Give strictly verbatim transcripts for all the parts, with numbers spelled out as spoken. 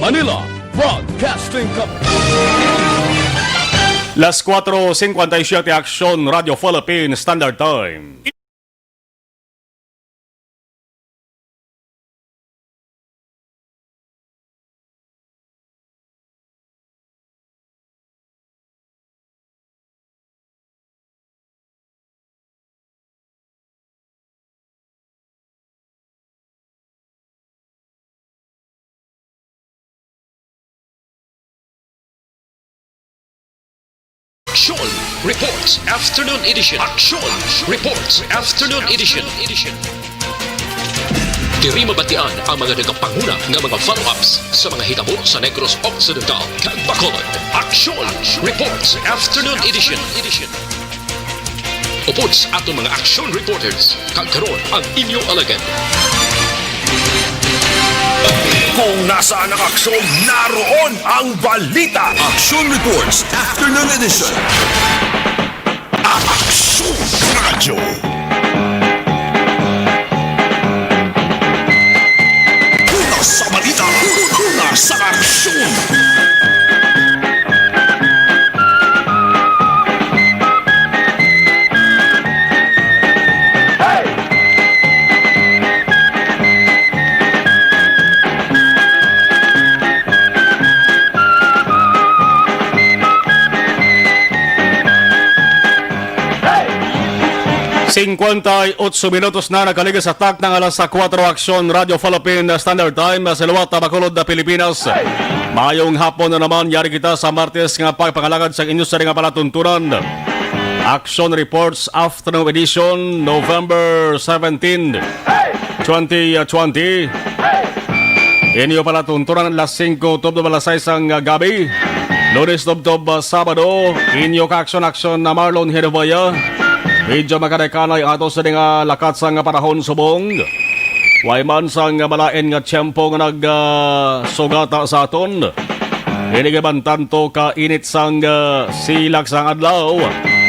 Manila Broadcasting Company. Las cuatro cincuenta y siete, Aksyon Radio Philippine Standard Time. Aksyon Reports Afternoon Edition. Aksyon Reports Afternoon Edition. Diri mabatian ang mga nagapanguna nga mga follow-ups sa mga hitabo sa Negros Occidental kag Bacolod. Aksyon Reports Afternoon Edition. Upod sa aton mga action reporters, kag karon ang inyo alagad. Kung nasaan ang aksyon, naroon ang balita. Action Reports Afternoon Edition. Aksyon Radyo. Una sa balita, una sa aksyon. Cincuenta y ocho minutos na nakaligid sa takna nga alas sa kuwatro. Aksyon Radio Philippine Standard Time sa liwat sa Bacolod, Pilipinas. Maayong hapon na naman. Yari kita sa Martes nga pagpangalagad sa inyo sa nga palatuntunan. Action Reports Afternoon Edition, November seventeen, twenty twenty. Inyo palatuntunan alas singko tubtob alas sais sang gabi. Lunes tubtob, ah, Sabado, inyo ka-aksyon-aksyon na Marlon Herevaya. Medyo makadaykanay ang ato sa nga lakat sang panahon subong way man sang malain nga tiyempo nga nag, ah, sugata sa aton. Ini gibantanto ka init sang, ah, silak sang adlaw,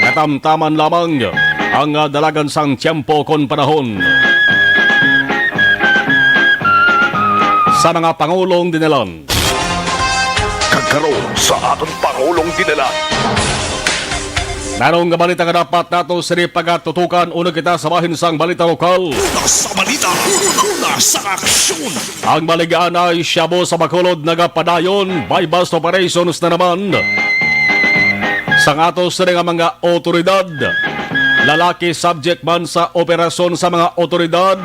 katamtaman lamang ang, ah, dalagan sang tiyempo kon panahon. Sa mga pangulong dinalan. Kag karon sa aton pangulong dinalan. Narong nga balita nga dapat nato sini pagatutukan, una kita sa bahin sang balita lokal. Una sa balita, una sa aksyon. Ang baligaan ay shabu sa Bacolod nagapadayon, buy-bust operations na naman. Sang ato sini nga mga otoridad, lalaki subject man sa operasyon sa mga otoridad.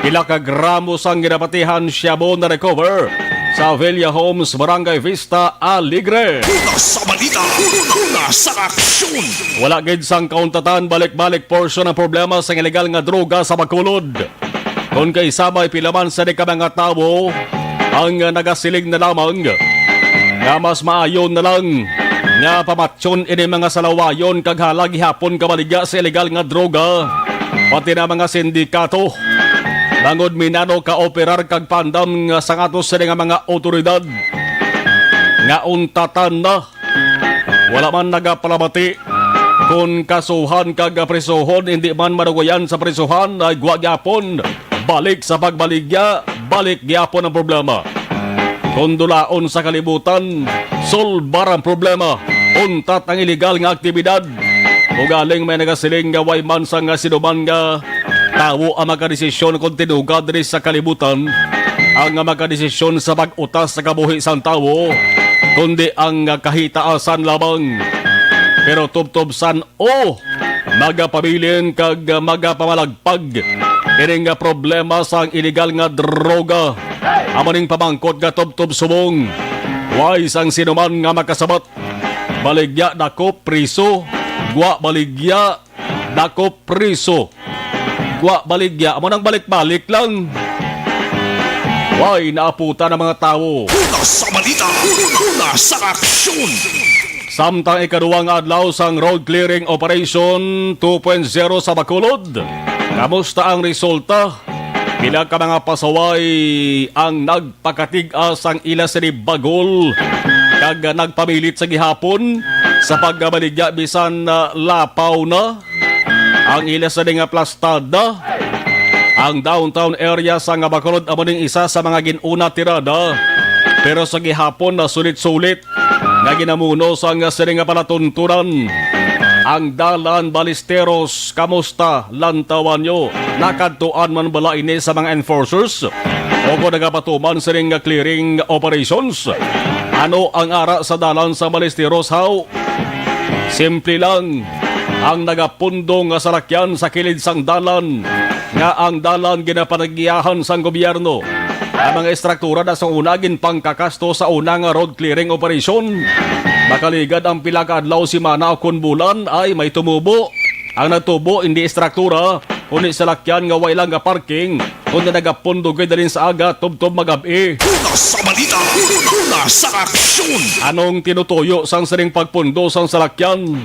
Pila ka gramo sang ginapatihan shabu na recover sa Villa Homes, Barangay Vista Alegre. Una sa balita, una sa aksyon. Wala gid sang kauntatan, balik-balik portion ang problema sa illegal nga droga sa Bacolod. Kon kay sabay pila man sa di ka mga tawo ang nagasiling na lamang nga mas maayo na lang nga pamatyon ini mga salawayon kag hala gihapon kabaligya sa illegal nga droga, pati na mga sindikato. Bangod minano ka operar kag pandam nga sang ato sini nga mga otoridad nga untatan na. Wala man nagapalabati kon kasuhan kag prisuhon, hindi man madugayan sa prisuhan, ay gwa gyapon. Balik sa pagbaligya, balik gyapon ang problema. Kon dulaon sa kalibutan, solbar ang problema. Untat ang iligal nga aktibidad. Ugaling may nagasiling nga way man sang sinuman nga tawo ang makadesisyon kon tinuga diri sa kalibutan, ang makadesisyon sa pag-utas sa kabuhi sang tawo, kundi ang kahitaasan lamang. Pero tubtob san-o magapabilin kag magapamalagpag ining nga problema sang iligal nga droga? Amo ning pamangkot nga tubtob subong. Way sang sinuman nga makasabat. Baligya, dako, priso. Gwa, baligya, dako, priso. Gwa, baligya. Amo nang balik-balik lang. Way naaputan ang mga tawo. Una sa balita, una sa aksyon. Samtang ikaduwa nga adlaw sang road clearing operation two point zero sa Bacolod, kamusta ang resulta? Pila ka mga pasaway ang nagpakatig-a sang ila sini bagol kag nagpamilit sa gihapon sa pagbaligya bisan, ah, lapaw na ang ila sini nga plastada. Ang downtown area sang Bacolod amo ning isa sa mga gin-una tirada Pero sa gihapon na sulit-sulit nga ginamuno sang sining nga palatuntunan, ang Dalan Balisteros, kamusta? Lantawan nyo, nakadtuan man bala ini sa mga enforcers o kung nagapatuman sining nga clearing operations? Ano ang ara sa Dalan sa Balisteros, haw? Simple lang, ang nagapundo nga salakyan sa kilid sang dalan, nga ang dalan ginapanagiyahan sang gobyerno. Ang mga estruktura na sa una ginpangkakasto sa una nga road clearing operation. Makaligad ang pila ka adlaw, simana o kon bulan ay may tumubo. Ang nagtubo hindi estruktura, kundi salakyan nga way lang ga parking, kundi nagapundo gid dalin sa aga tubtob magab-i. Una sa balita, una sa aksyon. Anong tinutuyo sang sining pagpundo sang salakyan?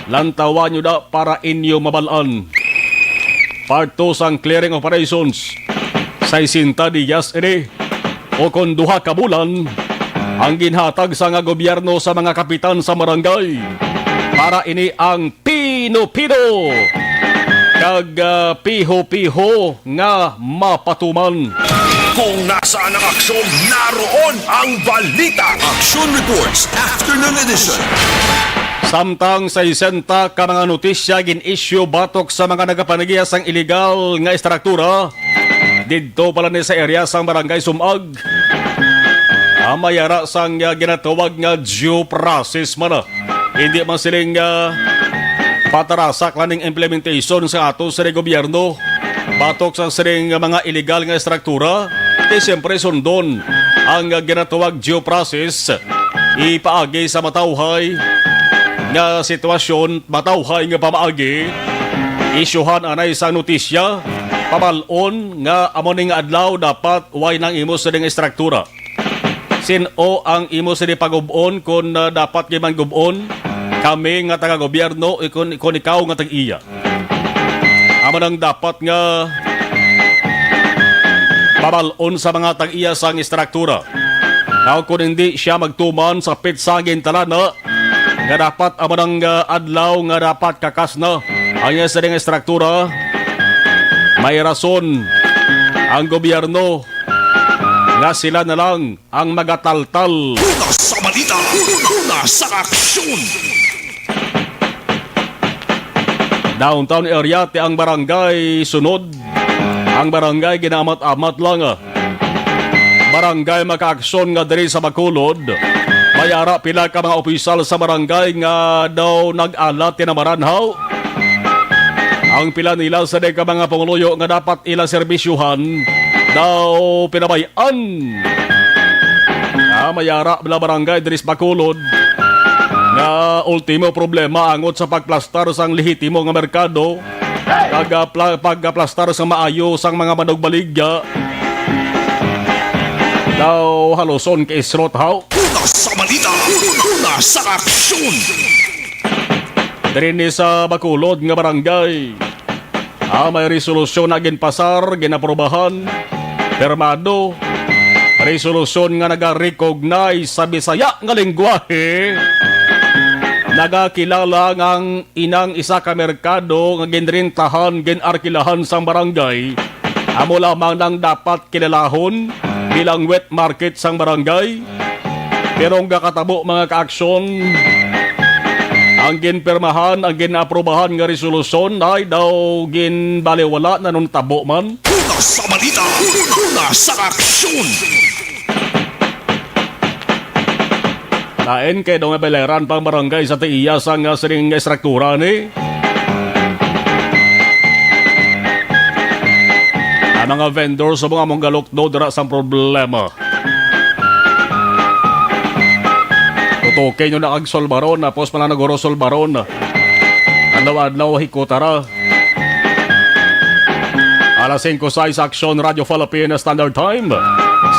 Lantawan nyo da para inyo mabal-an. Part two sang clearing operations, sesenta diyas ini o kon duha ka bulan ang ginhatag sa nga gobyerno sa mga kapitan sa barangay para ini ang pino-pino kag, ah, piho-piho nga mapatuman. Kung nasaan ang aksyon, naroon ang balita. Action Reports, Afternoon Edition. Samtang sesenta ka mga notisya gin-issue batok sa mga nagapanagihas sang iligal nga estruktura didto pala ni sa area sang Barangay Sumag, ah, may ara sang, ah, ginatawag nga due process man, ah. Hindi man siling, ah, patarasak lang ning implementation sa ato sa gobyerno batok sa sining mga illegal nga estruktura. Kay siyempre sundon ang, ah, ginatawag due process, ipaagi sa matawhay nga sitwasyon, matawhay nga pamaagi. Isyuhan anay sa notisya, pabal-on nga amo ning adlaw dapat way nang imo sining estruktura. Sin-o ang imo sini pagub-on kon, ah, dapat gid man gub-on? Kami nga taga-gobyerno, ikon, ikon ikaw nga tag-iya. Amo nang dapat nga pabal-on sa mga tag-iya sang estruktura. Daw kon hindi siya magtuman sa pitsa gintalana, nga dapat amo nang, ah, adlaw nga dapat kakas na ang iya sining estruktura. May rason ang gobyerno nga sila na lang ang magataltal. Una sa balita, una sa aksyon. Downtown area ti ang barangay sunod. Ang barangay ginaamat-amat lang. Barangay makaaksyon nga diri sa Bacolod. May ara pila ka mga opisyal sa barangay nga daw nag-alat tinamaranhaw. Ang pila nila sa di ka mga pumuluyo nga dapat ila serbisyuhan daw pinabay-an. Ah, may ara bala barangay diri sa Bacolod nga ultimo problema angot sa pagplastar sang lehitimo nga merkado kag, ah, pla-, pagplastar sang maayo sang mga manugbaligya. Daw haluson kay isrot haw. Una sa balita, una sa aksyon. Diri ni sa Bacolod nga barangay, ah, may resolusyon na ginpasar, ginaprubahan, pirmado. Resolusyon nga nagarecognize sa Bisaya nga lengguwahe. Nagakilala nga ang inang isa ka merkado nga ginrentahan, ginarkilahan sang barangay, amo lamang nang dapat kilalahon bilang wet market sang barangay. Pero ang gakatabo, mga kaaksyon, ang ginpirmahan, ang ginaaprubahan nga resolusyon ay daw ginbaliwala na nun tabo man. Una sa balita, una sa aksyon. Lain kay daw nga beleran pang barangay sa tiiya sang, ah, sining estruktura ni. Ang mga vendor sa mga mong galukdo dira sang problema. Tutukin nyo na ang solbaron, tapos pala naguro solbaron. Adlaw-adlaw, hikutara. Alas singko sais, Aksyon Radio Philippine Standard Time.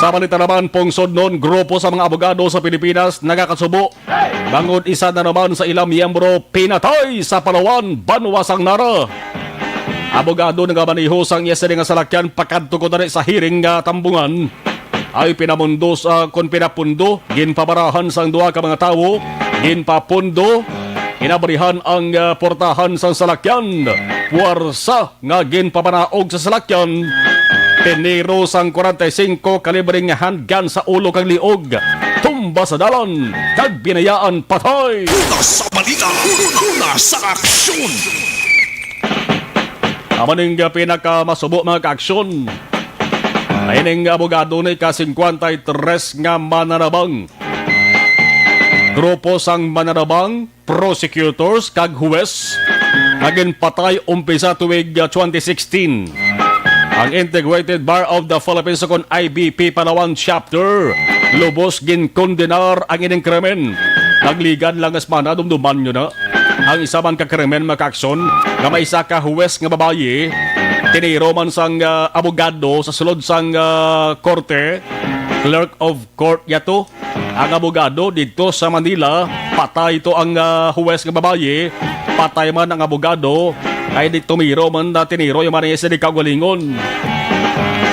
Sa balita naman, pungsodnon, grupo sa mga abogado sa Pilipinas nagakasubo bangod isa na naman sa ilang miyembro pinatay sa Palawan, banwa sang Nara. Abogado nagamaneho sang iya sini nga salakyan pakadto ko dali sa hearing nga tambungan. Ay pinamundo sa, kon pinapundo, ginpabarahan sang duha ka mga tawo, ginpapundo, inabrihan ang, ah, portahan sang salakyan. Puwersa nga ginpamanaog sa salakyan. Tiniro sang kwarenta y singko kalibre nga handgun sa ulo kag liog. Tumba sa dalan, kag binayaan patay. Una sa balita, una sa aksyon. Amo ning, ah, pinakamasubo, mga kaaksyon. Ay ning abogado ni ka singkwenta y tres nga mananabang. Grupo sang mananabang, prosecutors, kag huwes nga ginpatay umpisa tuig, ah, twenty sixteen. Ang Integrated Bar of the Philippines, kon I B P Palawan Chapter, lubos ginkondenar ang ining krimen. Nagligad lang nga semana, dumduman nyo na. Ang isa man ka krimen, mga kaaksyon, nga may isa ka huwes nga babayi, tiniro man sang, ah, abogado sa sulod sang, ah, korte, clerk of court yato, ang abogado didto sa Manila. Patay to ang, ah, huwes nga babayi, patay man ang abogado, kay di tumiro man na tiniro yung mga sa di kaugalingon.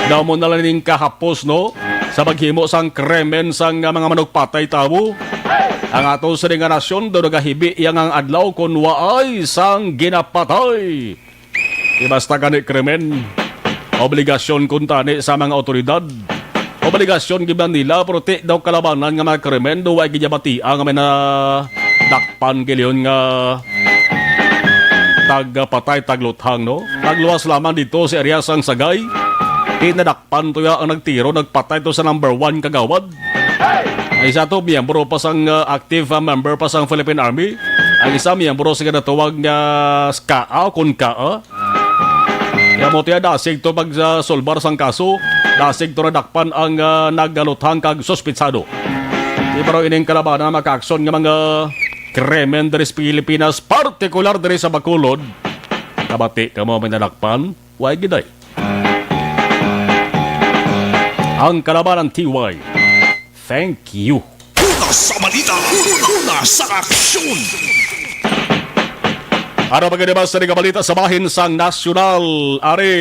Daw mo na lang ning kahapos, no? Sa paghimo sang krimen sang, ah, mga manugpatay tawo. Ang ato sa nga nasyon daw nagahibi iya nga adlaw kon waay sang ginapatay. Di basta gani krimen. Obligasyon kuntani sa mga awtoridad. Obligasyon gid man nila, pero ti daw kalabanan nga mga krimen, daw way gid batia nga may nadakpan giliyon nga tagpatay, tagluthang, no? Nagluwas lamang dito si Arias ang Sagay. Ti nadakpan to ya ang nagtiro, nagpatay to sa number one kagawad. Ang isa to, miyembro pa sang, ah, active, ah, member pa sang Philippine Army. Ang isa, miyembro sa ginatawag nga ska o kun kaa. Kaya mo tiya, dasig to pag, ah, sulbar sang kaso, dasig to nadakpan ang, ah, nagaluthang kag suspitsado. Di pero ining kalabanan makaaksyon nga mga krimen diri sa Pilipinas, partikular diri sa Bacolod. Kabati ka mo may nadakpan? Way giday. Ang kalabanan, T Y. Thank you. Una sa balita, una sa aksyon. Ano ba gani ba sa mga balita sa bahin sang nasyonal, ari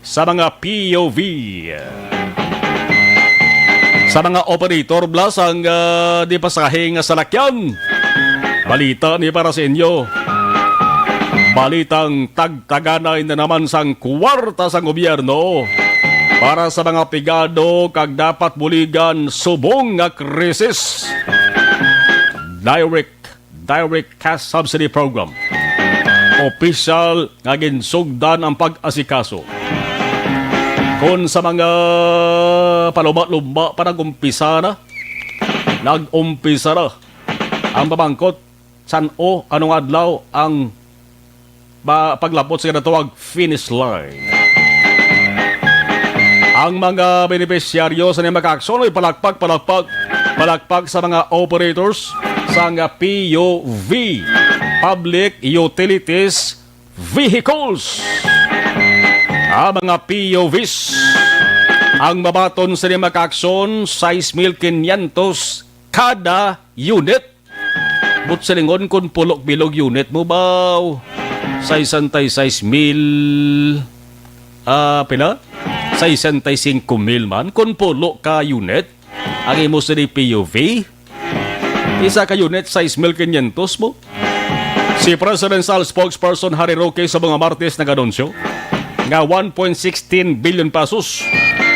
sa mga P O V? Sa mga operator bala sang, ah, di pasahe nga salakyan. Balita ni para sa inyo. Balitang tagtaganay na naman sang kwarta sang gobyerno para sa mga pigado kag dapat buligan subong nga krisis. Direct, Direct Cash Subsidy Program. Opisyal nga ginsugdan ang pag-asikaso. Kon sa mga palumba-lumba pa nag-umpisa na, nag-umpisa na ang pamangkot san-o, anong adlaw ang ba, paglabot sa ginatawag finish line. Ang mga benepisyaryo sa mga aksyon ay palakpak, palakpak, palakpak sa mga operators sa nga P U V, Public Utilities Vehicles. Ang mga P U Vs, ang mabaton sa mga aksyon, sais mil kinyentos kada unit. But silingon kon pulo bilog unit mo ba, sesenta y seis mil, ah, pila? Sesenta y cinco mil man kon pulo ka unit ang imo sa P U V. Isa ka unit, sais mil kinyentos mo. Si Presidential Spokesperson Harry Roque sa mga Martes nag-anunsyo nga one point sixteen billion pesos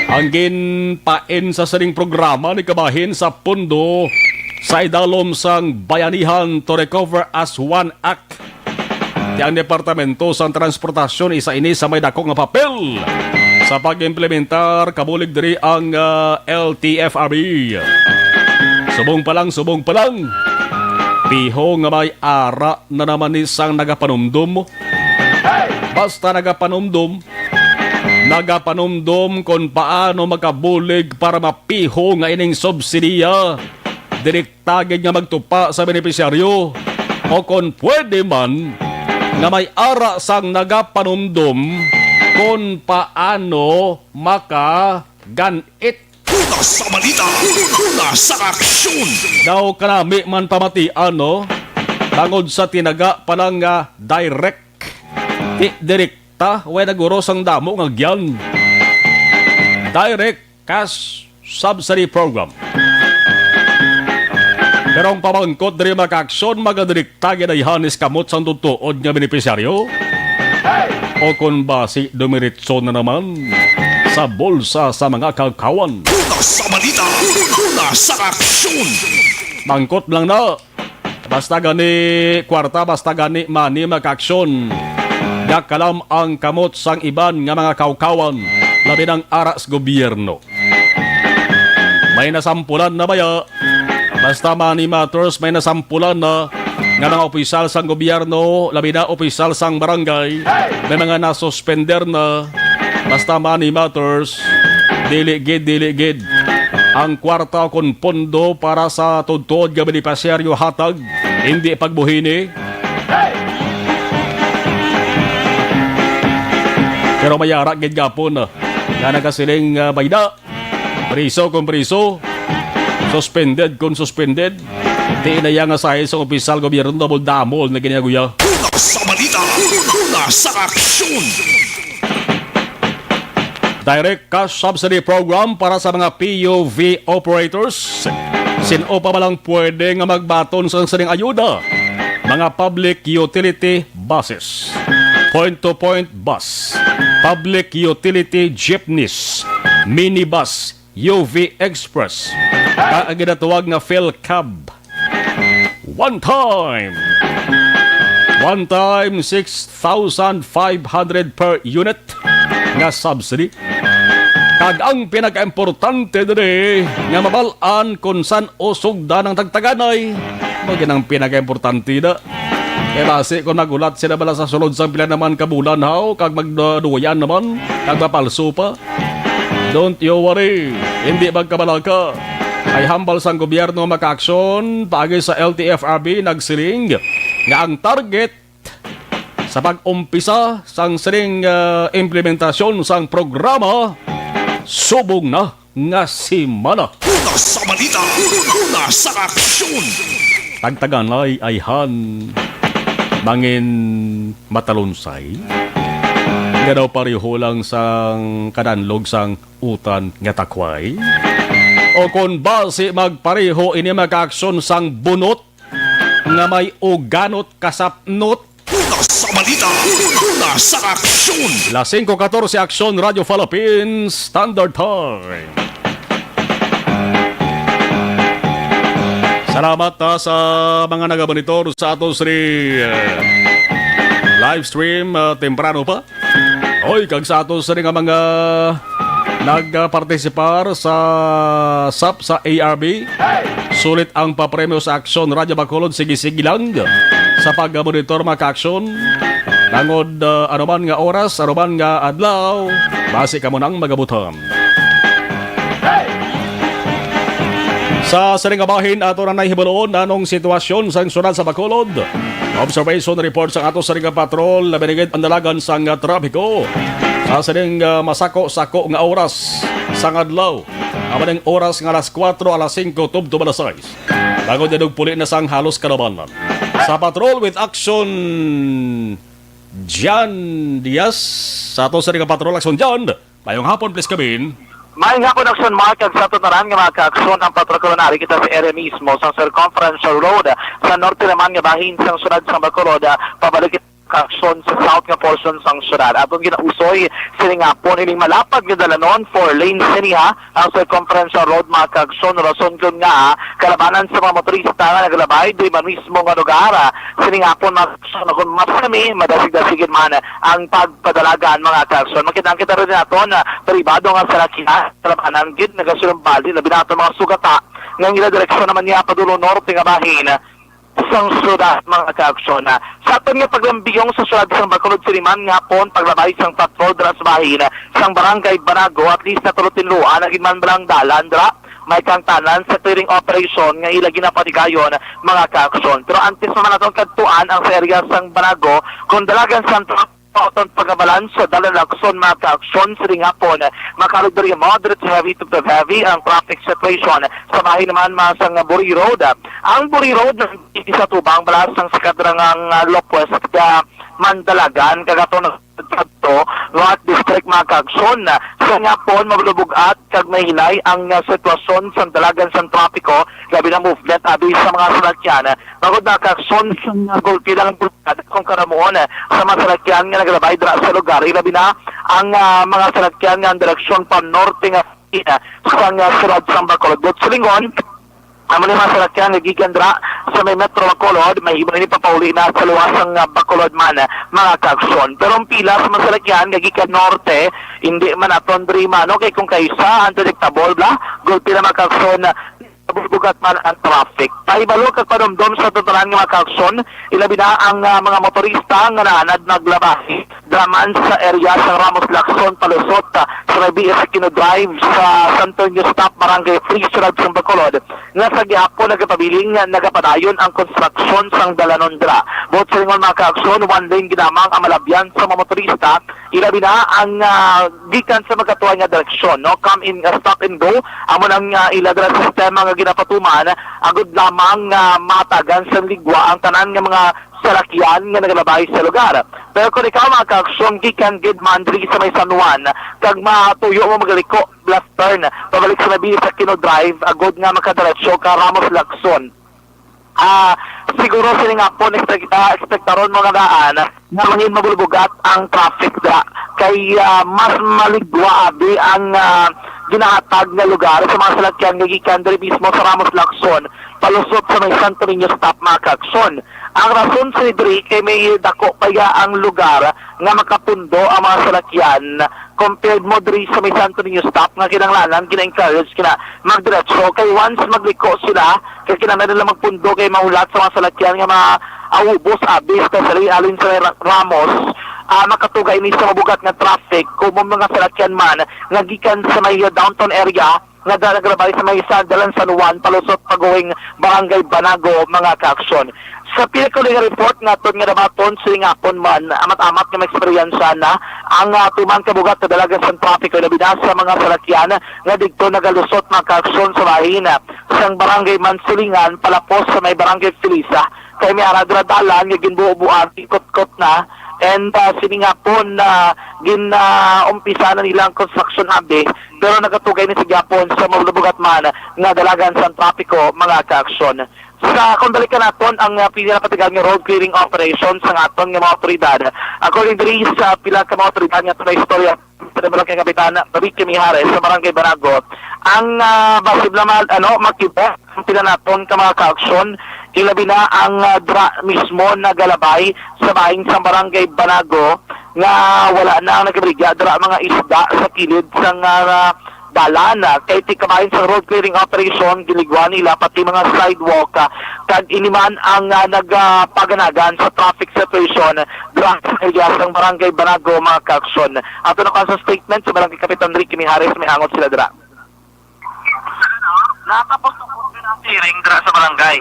ang ginpain sa sining programa ni kabahin sa pondo sa idalom sang Bayanihan to Recover as One Act. Ti ang Departamento sang Transportasyon isa ini sa may dako nga papel sa pag-implementar kabulig diri ang, ah, L T F R B. Subong pa lang, subong pa lang. Piho nga may ara na naman ni sang nagapanumdom. Basta nagapanumdom, nagapanumdom kon paano makabulig para mapiho nga ining subsidiya. Direkta gid nga magtupa sa benepisyaryo. O kon pwede man, nga may ara sang nagapanumdom kon paano makagan-it. Una sa balita, una sa aksyon. Daw kanami man pamatian, no? Tangod sa tinaga pa lang nga direct. Ti direkta, way naguro sang damo nga gyan. Direct Cash Subsidy Program. Pero ang pamangkot diri, mga kaaksyon, magadirekta ginayhan is kamot sang tutuod nga benepisyaryo? O kon basi dumiretso na naman? sa bulsa sa mga kaukawan. Una sa balita, una sa aksyon. Mangkot lang na. Basta gani kwarta, basta gani money, mga kaaksyon. Gakalam ang kamot sang iban nga mga kaukawan, labi nang aras gobyerno. May nasampulan na baya? Basta money matters, may nasampulan na nga mga opisyal sang gobyerno, labi na opisyal sang barangay, may mga nasuspender na. Basta money matters, dili gid, dili gid. Ang kwarta kon pondo para sa tudtuod nga benepisyaryo hatag, hindi pagbuhini. Pero may ara gid gapon nga nagasiling, ah, bayda. Priso kon priso, suspended kon suspended. Di na iya nga size sa opisyal gobyerno, damol-damol na ginaguya. Una sa balita, una sa aksyon. Direct Cash Subsidy Program para sa mga P U V operators. Sin-o pa ba lang pwede nga magbaton sa sining ayuda? Mga public utility buses, point-to-point bus, public utility jeepneys, minibus, U V Express, kag ang ginatawag nga PhilCab. One time, one time, six thousand five hundred per unit nga subsidy. Kag ang pinakaimportante diri nga mabal-an kung san-o sugdan ang tagtaganay, mao gid ang pinakaimportante na. Kay basi kung nagulat sila bala sa sulod sang pila naman ka bulan, haw, kag magduyan naman, kag mapalso pa. Don't you worry, hindi magkabalaka. Ay hambal sang gobyerno makaaksyon paagi sa L T F R B nagsiling nga ang target sa pag-umpisa sang sining, ah, implementasyon sang programa subong na nga semana. Una sa balita, una sa aksyon. Tagtaganay ayhan, mangin matalunsay. Nga daw pareho lang sang kadanlog sang utan nga takway? O kon basi magpareho ini makaaksyon sang bunot nga may uganot kasapnot? Una sa balita, una sa aksyon. Las singko katorse, Aksyon Radyo Philippines Standard Time. Salamat, ah, sa mga nagamonitor sa ato sini, eh, live stream, ah, temprano pa. Oy, kag sa ato sini nga mga nagpartisipar sa sap sa A R B, sulit ang papremyo sa Aksyon Radyo Bacolod. Sige, sige lang sa pagmonitor, mga ka-aksyon. Tangod, ah, anuman nga oras, anuman nga adlaw, basi kamo nang magabutan. Sa sining nga bahin, ato na nahibaluon anong sitwasyon sang syudad sa Bacolod. Observation report sang ato sining nga patrol, labi na gid ang dalagan sang, ah, trapiko sa sining, ah, masako-sako nga oras sang adlaw. Amo ning oras nga alas kuwatro, alas singko, tubtob alas sais. Bangod nga nagpuli na sang halos kalabanan. Sa Patrol with Action, John Diaz. Sa ato sining nga Patrol, Action John. Mayong hapon, please, Kabin. Mayong hapon, Action Mark, kag sa aton tanan nga mga ka-aksyon. Ang patrol ko na ari kita sa area mismo sang Circumferential Road, sa norte naman nga bahin sang syudad sang Bacolod. Pabalik kita ka-aksyon sa south nga portion sang syudad. Aton ginausoy sining hapon ining malapad nga dalanon, four lanes sini, ha, ang Circumferential Road, mga ka-aksyon. Rason kon nga kalabanan sa mga motorista nga nagalabay diri man mismo nga lugar, ha, sining hapon, mga ka-aksyon. Kon mas kami, madasig-dasig man ang pagpadalagan, mga ka-aksyon. Makita kita rin naton, ah, pribado nga salakyan, kalabanan gid, nagasinumbali, labi na aton mga sugata, nga ang ila direksyon naman niya padulo norte nga bahin sang syudad, mga ka-aksyon. Ah, sa aton nga paglambiyong sa syudad sang Bacolod, sini man nga hapon, paglabay sang patrol dira sa bahin sang Barangay Banago, at least na tulo tinluan, nagin man lang dalan dira, may kangtanan sa clearing operation nga ila ginapatigayon, mga ka-aksyon. Pero antes naman naton kadtuan ang sa area sang Banago, kung dalagan sang traffic, aton pagabalanso, dalan akson, mga ka-aksyon, sining hapon, makarog diri moderate to heavy to heavy ang traffic situation sa bahin naman, mga sang Buri Road. Ang Buri Road, sa tubang balas sang Sikadrangang, ah, Lopez, ah, Mandalagan, kagato na kadto, North District, mga ka-aksyon. Sa nga pon, mabulubog-at kag mahinay ang, ah, sitwasyon sa dalagan sa trapiko, labi na movement abi sa mga salakyan. Bangod na kaakson sa, ah, gulpi lang bulkad kung karamuon, ah, sa mga salakyan nga naglabay dira sa lugar, ilabi na ang, ah, mga salakyan nga ang direksyon pa norte nga, ah, sa, ah, siyudad sa Bacolod. Buot silingon, amo ni mga salakyan nga gikan dira sa may Metro Bacolod, mahimo ini papauli na sa luwas sang, ah, Bacolod man, ah, mga kaakson. Pero ang pila sa mga salakyan nga gikan norte, hindi man aton diri mano kay kung kaisa unpredictable bala, gulpi na mga kaakson, ah, bugat man ang traffic. Pahibalo kag panumdom sa tanan nga mga kaakson, ilabi na ang, ah, mga motorista nga naanad naglabay draman sa area sa Ramos Lacson palusot, ah, sa may B S Aquino Drive sa Santo Niño Stop, Barangay Free, Siyudad sang Bacolod, nga sa gihapon nagapabiling nga nagapadayon ang konstruksyon sang dalanon dira. Buot silingon mga kaakson, one lane ginamang ang malabyan sa mga motorista, ilabi na ang, ah, gikan sa magkatuhay nga direksyon, no? Come in, ah, stop and go, amo nang, ah, ila dira sistema nga ginapatuman, agod lamang nga matagan sang ligwa ang tanan nga mga salakyan nga nagalabay sa lugar. Pero kung ikaw mga kaakson, gikan gid man diri sa may San Juan, kag matuyo mo magliko, left turn, pabalik sa may B S Aquino Drive, agod nga makadiretso ka Ramos Lacson. Ah, siguro sini nga pon, expect-, ah, expectaron mo nga daan nga mangin mabulbugat ang traffic dira. Kay, ah, mas maligwa abi ang, ah, ginahatag nga lugar sa mga salakyan nga gikan diri mismo sa Ramos Lacson palusot sa may Santo Niño Stop, mga kaakson. Ang rason sini diri kay may dako pa ya ang lugar nga makapundo ang mga salakyan compared mo diri sa may Santo Niño Stop nga kinahanglanan gina-encourage kina magdiretso, kay once magliko sila, kay kinahanglan nila magpundo kay mahulat sa mga salakyan nga maubos abi, especially alin sa Ra-, Ramos, ah, makatuga ini sa mabugat nga traffic kung may mga salakyan man nga gikan sa may downtown area nga da-, naglabay sa may sa Dalan San Juan palusot paguhing Barangay Banago, mga kaakson. Sa pinakahuli nga report nga aton nga nabaton, sining hapon man, amat-amat nga maeksperiensya na ang, ah, tuman kabugat nga dalagan sang trapiko, labi na sa mga salakyan nga didto nagalusot, mga kaakson, sa bahin, ah, sang Barangay Mansilingan palapos sa may Barangay Felisa. Kay may ara dira dalan nga ginbuo-buoan, gikutkot na, and, ah, sining hapon na gin, ah, umpisa na nila ang construction abi, pero nagatugay ni sa gihapon sa malubugat man nga dalagan sang trapiko, mga kaakson. Sa, kung balikan naton ang, ah, pinakapatigal nga road clearing operation sa aton nga mga awtoridad, according diri sa pila ka mga awtoridad nga naistorya sa Barangay Kapitan Ricky Mijares sa Barangay Banago, ang, ah, basi naman, ano, makita ang pila naton ka mga kaaksyon, ilabi na ang, ah, dira mismo nagalabay sa bahin sa Barangay Banago nga wala na ang nagabaligya dira mga isda sa kilid sang, ah, dalan, ah, kay ti kabahin sa road clearing operation, giligwa nila pati mga sidewalk, ah, kag ini man ang, ah, nagapaganagan sa traffic situation dira sa area sang Barangay Banago, mga kaaksyon. Ato na sa statement sa Barangay Kapitan Ricky Mijares, may angot sila dira. Nakapos na po ang hearing dira sa barangay.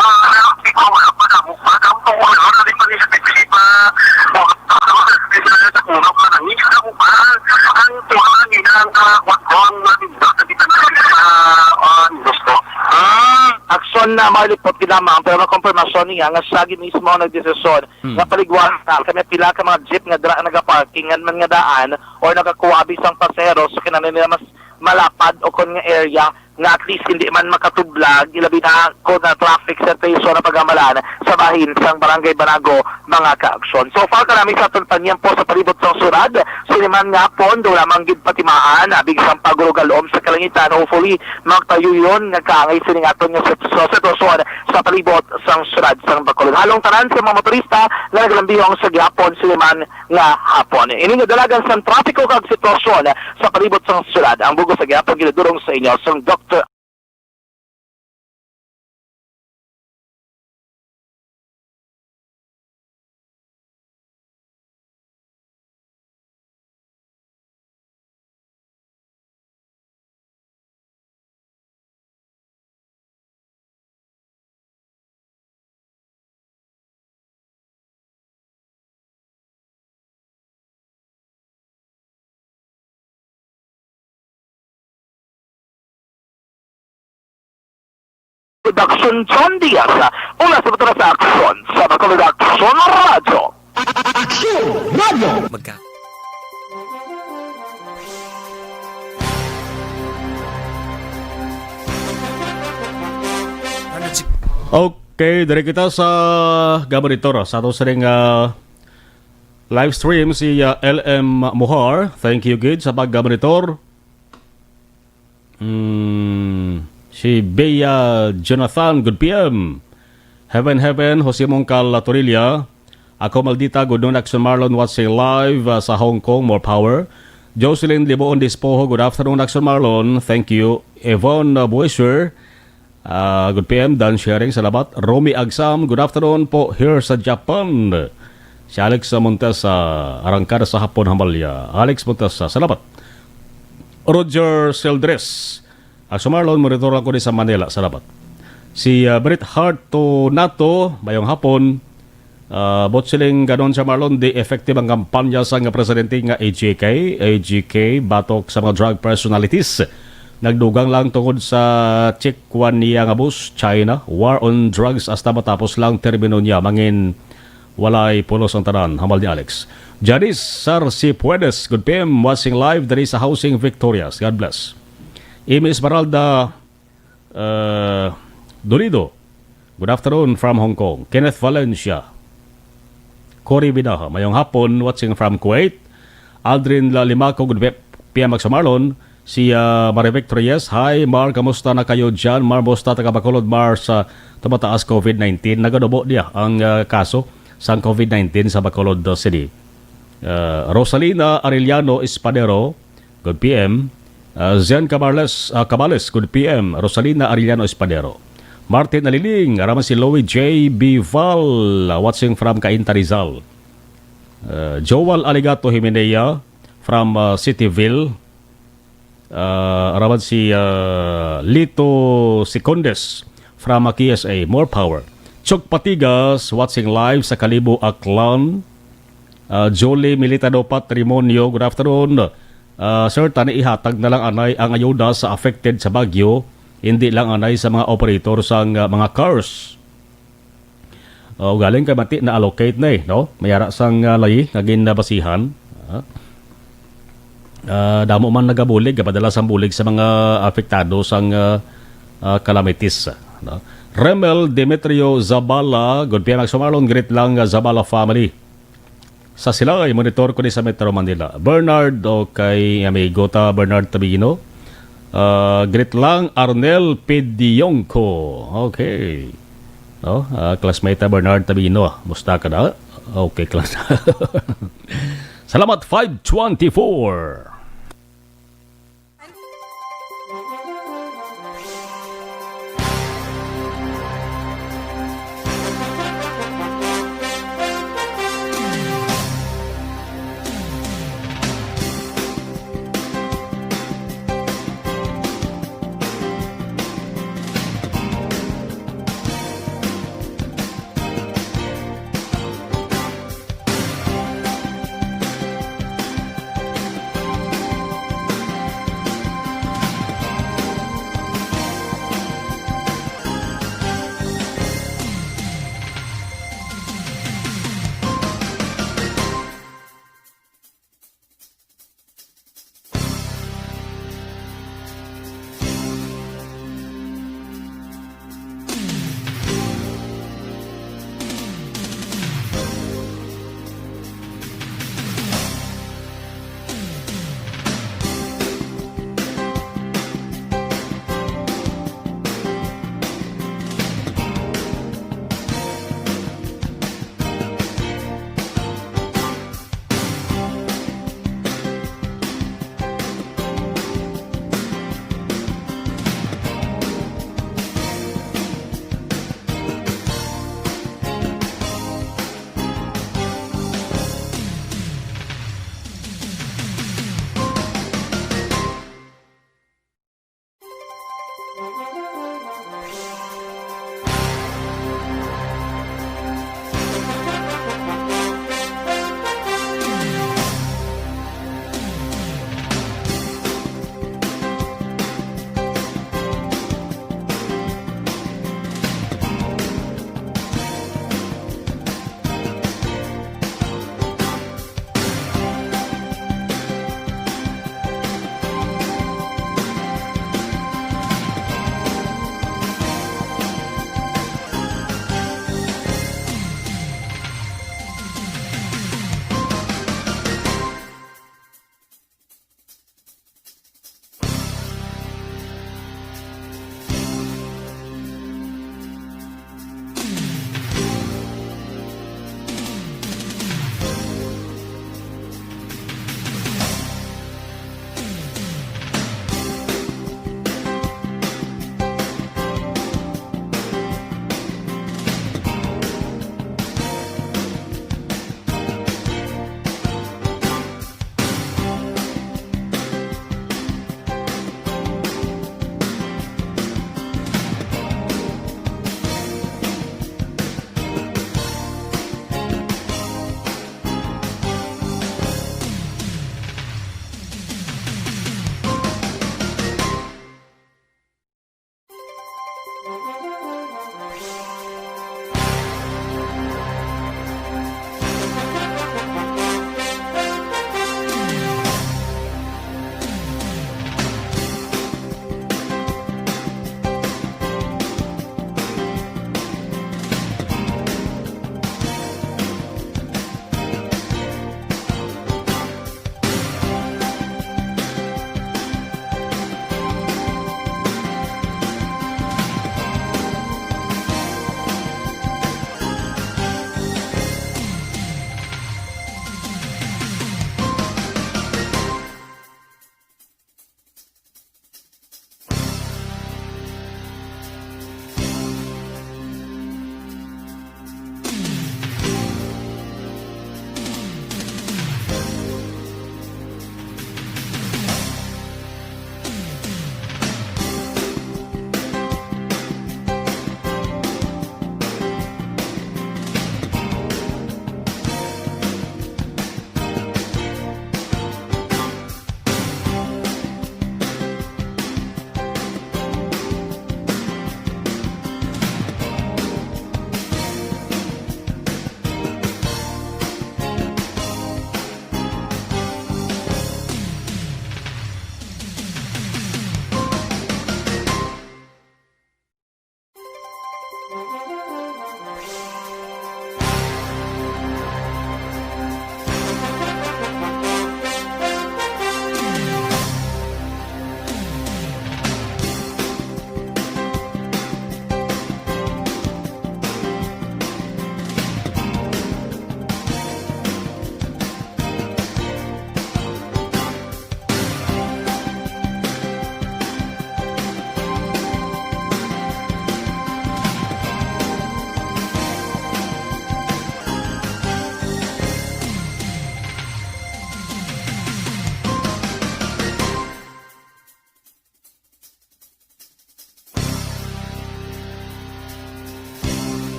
Ah, ikaw, wala pa na mo. Wala ka mo, wala ka rin pa ni sa Pilipinas. Ang tulong nila ang, ah, wag ko ang nandito sa kita na, ah, ah, gusto. Ah, aksyon na malipot gid lamang, pero makompirmasyon niya nga siya gid mismo ang nagdesisyon Hmm. nga paligwaran na kami pila ka mga jeep nga dira nagaparking nga man nga daan or nagakuha abi sang pasahero, so kinahanglan nila mas malapad o kon nga area nga at least hindi man makatublag, ilabi na kon na traffic situation ang pagamalan sa bahin sang Barangay Banago, mga kaaksyon. So far, kanami sa aton panyempo sa palibot sang syudad, sini man nga pon, daw lamang gid patimaan, abig sang pagrugalom sa kalangitan, hopefully, magtuyuyon nga kaangay sining aton nga sit-, sa sitwasyon sa palibot sang syudad sang Bacolod. Halong tanan sa mga motorista nga nagalambihong sa gihapon, sini man nga hapon. Ini nga dalagan sang trapiko kag sitwasyon sa palibot sang syudad, ang bug-os sa gihapon ginadul-ong sa inyo sang Doktor Production, John Diaz, mula sa Batura sa Aksyon, sa Bacolod Aksyon Radyo. Aksyon Radyo. Magka- Okay, diri kita sa gamonitor sa ato sining, ah, live stream si, ah, L M Mohar. Thank you gid sa paggamonitor. Mm, si Bea Jonathan, good P M. Heaven, heaven, Jose Mongkal Torilla. Ako, Maldita, good noon, Action Marlon, watching live, ah, sa Hong Kong, more power. Jocelyn Liboon Dispoho, good afternoon, Action Marlon. Thank you. Yvonne, ah, Buesher, ah, good P M. Dan Sharing, salamat. Romy Agsam, good afternoon po, here sa Japan. Si Alex Montesa, arangkada sa hapon, Hambalya. Alex Montesa, salamat. Roger Seldres, Action Marlon, monitor lang ko di sa Manila. Salamat. Si, ah, Brit Hart to Nato, mayong hapon. Ah, buot siling ganon siya, Marlon, di effective ang kampanya sang presidente nga A G K, A G K, batok sa mga drug personalities. Nagdugang lang tungod sa check one niya nga bus, China, war on drugs hasta matapos lang termino niya. Mangin walay pulos ang tanan, hambal ni Alex. Janice Sarcipuedes, good P M, watching live diri sa Housing Victorious. God bless. Amy Esmeralda, uh, Dolido, good afternoon from Hong Kong. Kenneth Valencia, Cory Binaha, mayong hapon, watching from Kuwait. Aldrin Lalimaco, good P M, Action Marlon. Si, ah, Marivic Reyes, "Hi, Mar, kamusta na kayo dyan?" Mar, musta, taga Bacolod, Mar, sa tumataas COVID nineteen. Nagadubo niya ang, ah, kaso sang COVID nineteen sa Bacolod, uh, City. Ah, Rosalina Arellano Espadero, good P M. Ah, Zen Camarles, ah, Cabales, good P M. Rosalina Arellano Espadero. Martin Aliling, araman si Louie J Bival, ah, watching from Cainta, Rizal. Ah, Joel Aligato Himenea from, ah, Cityville. Ah, araman si, ah, Lito Secondes from, ah, K S A. More power. Chok Patigas, watching live sa Kalibo, Aklan. Ah, Jolie Militado Patrimonio, good afternoon. Ah, sir, tani ihatag na lang anay ang ayuda sa affected sa bagyo, hindi lang anay sa mga operator sang, ah, mga cars. O, galing kay mati na-allocate na eh, no? May ara sang, ah, layi nga ginabasihan. Ah, ah, damo man nagabulig, padala sang bulig sa mga apektado sang, ah, ah, calamities, no? Remel Demetrio Zabala, good P M, Action Marlon, greet lang, ah, Zabala family. Sa sila ay monitor ko ni sa Metro Manila. Bernard, okay, amigo ta, Bernard Tabino. Ah, greet lang, Arnel Pidionco. Okay. No? Ah, classmate ta, Bernard Tabino. Musta ka na? Okay, class. Salamat, five twenty-four.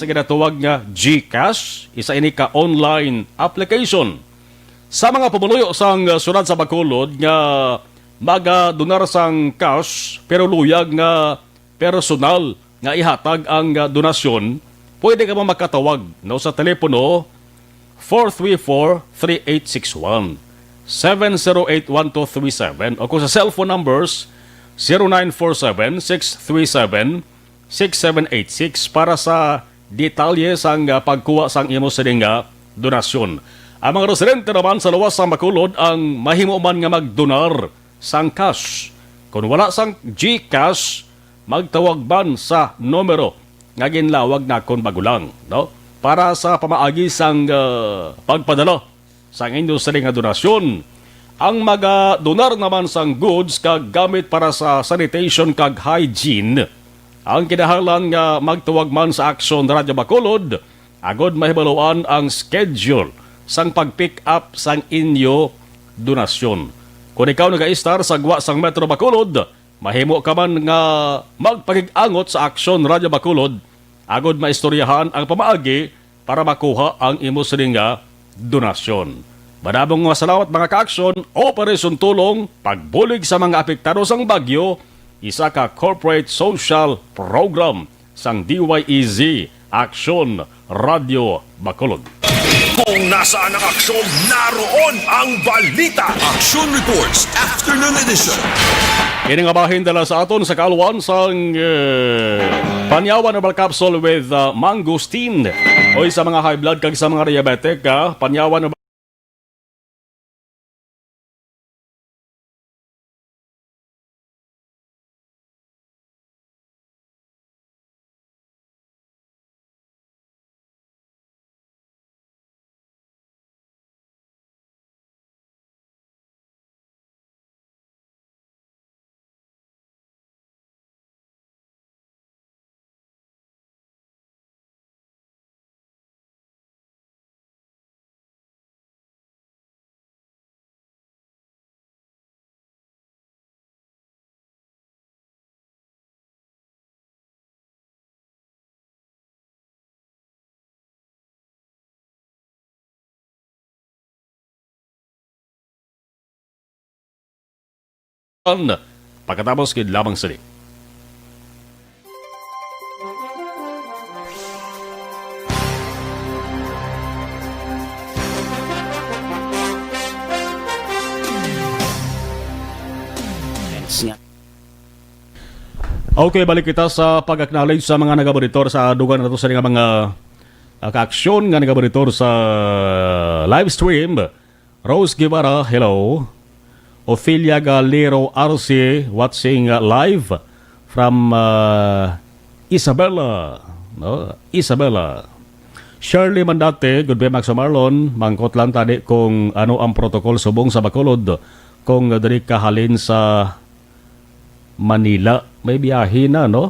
sa ginatawag nga GCash, isa ini ka online application sa mga pumuluyo sang, uh, siyudad sa Bacolod nga magadonar sang cash, pero luyag nga personal nga ihatag ang, uh, donasyon. Pwede ka man makatawag, no, sa telepono four three four, three eight six one, seven zero eight, one two three seven, o kung sa cellphone numbers, zero nine four seven, six three seven, six seven eight six para sa detalye sang, ah, pagkuha sang imo sining nga donasyon. Ang mga residente naman sa luwas sang Bacolod ang mahimo man nga magdonar sang cash. Kung wala sang GCash, magtawag man sa numero nga ginlawag nakon bago lang, no? Para sa pamaagi sang, ah, pagpadala sang industry nga donasyon. Ang magadonar naman sang goods kag gamit para sa sanitation kag hygiene, ang kinahanglan nga magtawag man sa Aksyon Radyo Bacolod agod mahibaluan ang schedule sang pag-pick up sang inyo donasyon. Kung ikaw nagaistar sa gwa sang Metro Bacolod, mahimo ka man nga magpakig-angot sa Aksyon Radyo Bacolod agod maistoryahan ang pamaagi para makuha ang imo sini nga donasyon. Madamo nga salamat, mga ka-aksyon. Operasyon Tulong, pagbulig sa mga apektado sang bagyo, isa ka corporate social program sang D Y E Z, Aksyon Radyo Bacolod. Kung nasaan ang aksyon, naroon ang balita. Action Reports, Afternoon Edition. Ini nga bahin dala sa aton sa kaalwan sang, eh, Panyawan Herbal Capsule with, uh, Mangosteen. Oy, sa mga high blood kag sa mga diabetic, ah, Panyawan Herbal Pagkatapos gid lamang sini. Okay, balik kita sa pag-acknowledge sa mga nagamonitor sa dugang nato sa mga, ah, kaaksyon nga nagamonitor sa live stream. Rose Guevara, hello. Ophelia Galero Arce, watching, uh, live from, uh, Isabela, no? Isabela. Shirley Mandate, good day, Max Marlon. Mangkot lang tani kung ano ang protocol subong sa Bacolod kung diri ka halin sa Manila. May biyahe na, no?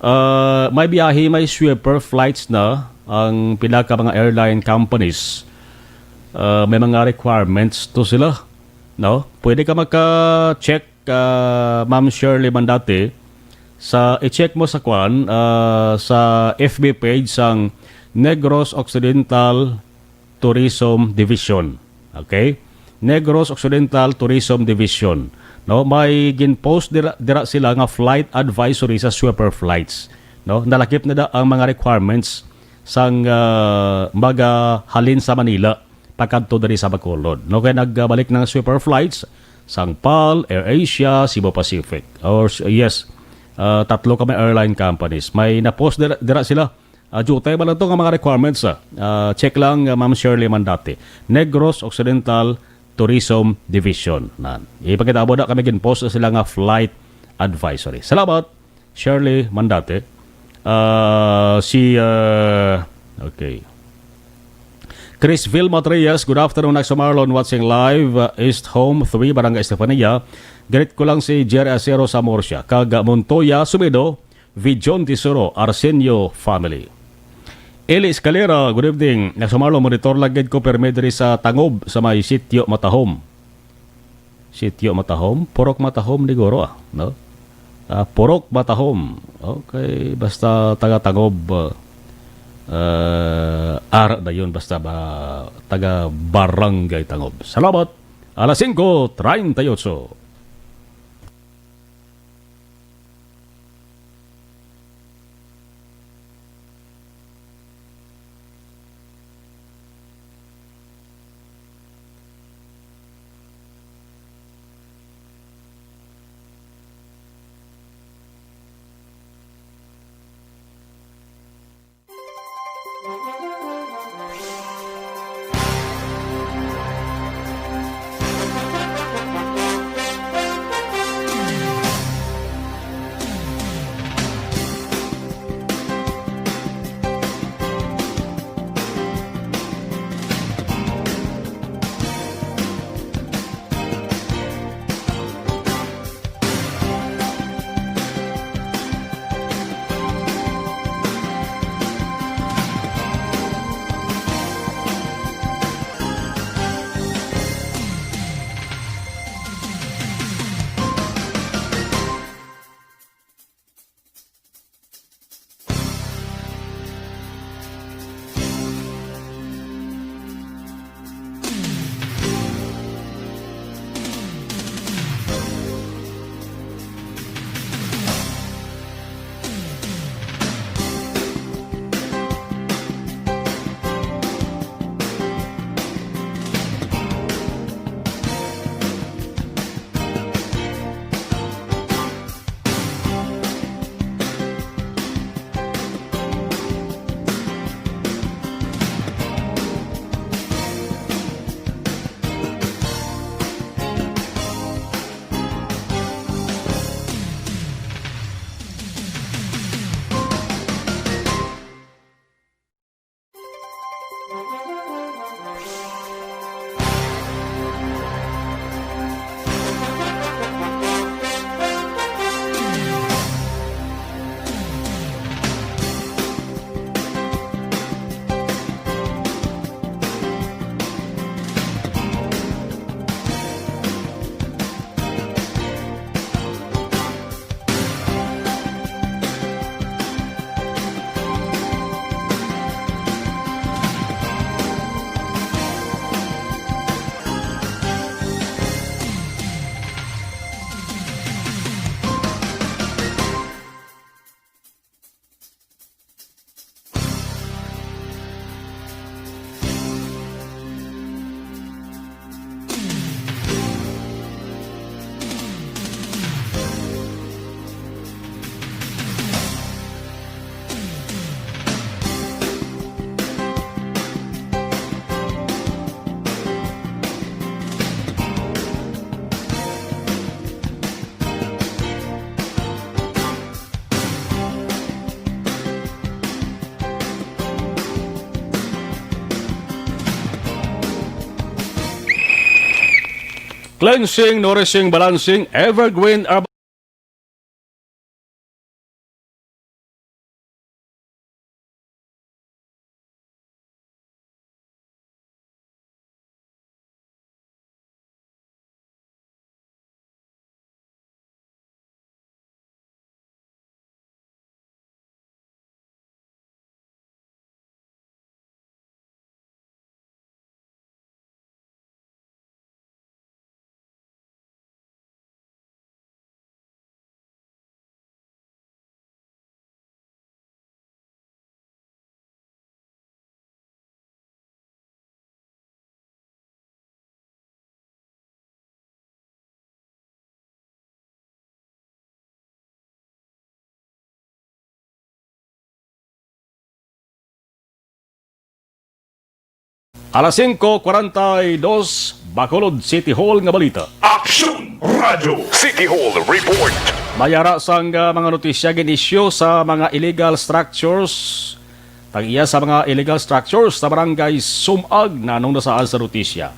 Ah, may biyahe, may sweeper flights na ang pila ka mga airline companies. Ah, may mga requirements to sila, no? Pwede ka maka-check, ah, Ma'am Shirley Mandate, sa, i-check mo sa kwan, ah, sa F B page sang Negros Occidental Tourism Division. Okay? Negros Occidental Tourism Division. No, may gin-post dira, dira sila nga flight advisory sa sweeper flights. No, nalakip na da ang mga requirements sang, ah, magahalin sa Manila pakadto diri sa Bacolod. No, kay nagbalik ng sweeper flights sang pal, AirAsia, Cebu Pacific. Or, yes, ah, tatlo ka may airline companies. May na-post dira, dira sila. Ah, jutay ba lang to nga mga requirements, ah? Ah, check lang, ah, Ma'am Shirley Mandate. Negros Occidental Tourism Division. Nan. Ipakita mo na kami, gin-post na sila nga flight advisory. Salamat, Shirley Mandate. Ah, si, ah, okay. Chris Vilma Trias, good afternoon, Axel Marlon, watching live, uh, East Home three, Barangay Estefania. Greet ko lang si Jerry Acero sa Murcia, kag, uh, Montoya Sumido, Vijon Tesoro, Arsenio family. Eli Escalera, good evening. Axel Marlon, monitor lang gid ko, permi diri sa Tangob, sa may Sitio Matahom. Sitio Matahom, Purok Matahom ni guro, ah, no? Ah, Purok Matahom. Okay, basta taga Tangob, ah, Ah, ara dayon basta ba taga Barangay Tangob. Salamat. Alas singko treinta y ocho. Cleansing, nourishing, balancing, evergreen herbal. Alas singko kwarenta y dos, Bacolod City Hall nga balita. Aksyon Radyo City Hall Report. May ara sang, ah, mga notisya gin-issue sa mga illegal structures. Tag-iya sa mga illegal structures sa barangay Sumag nanong nasaad sa notisya.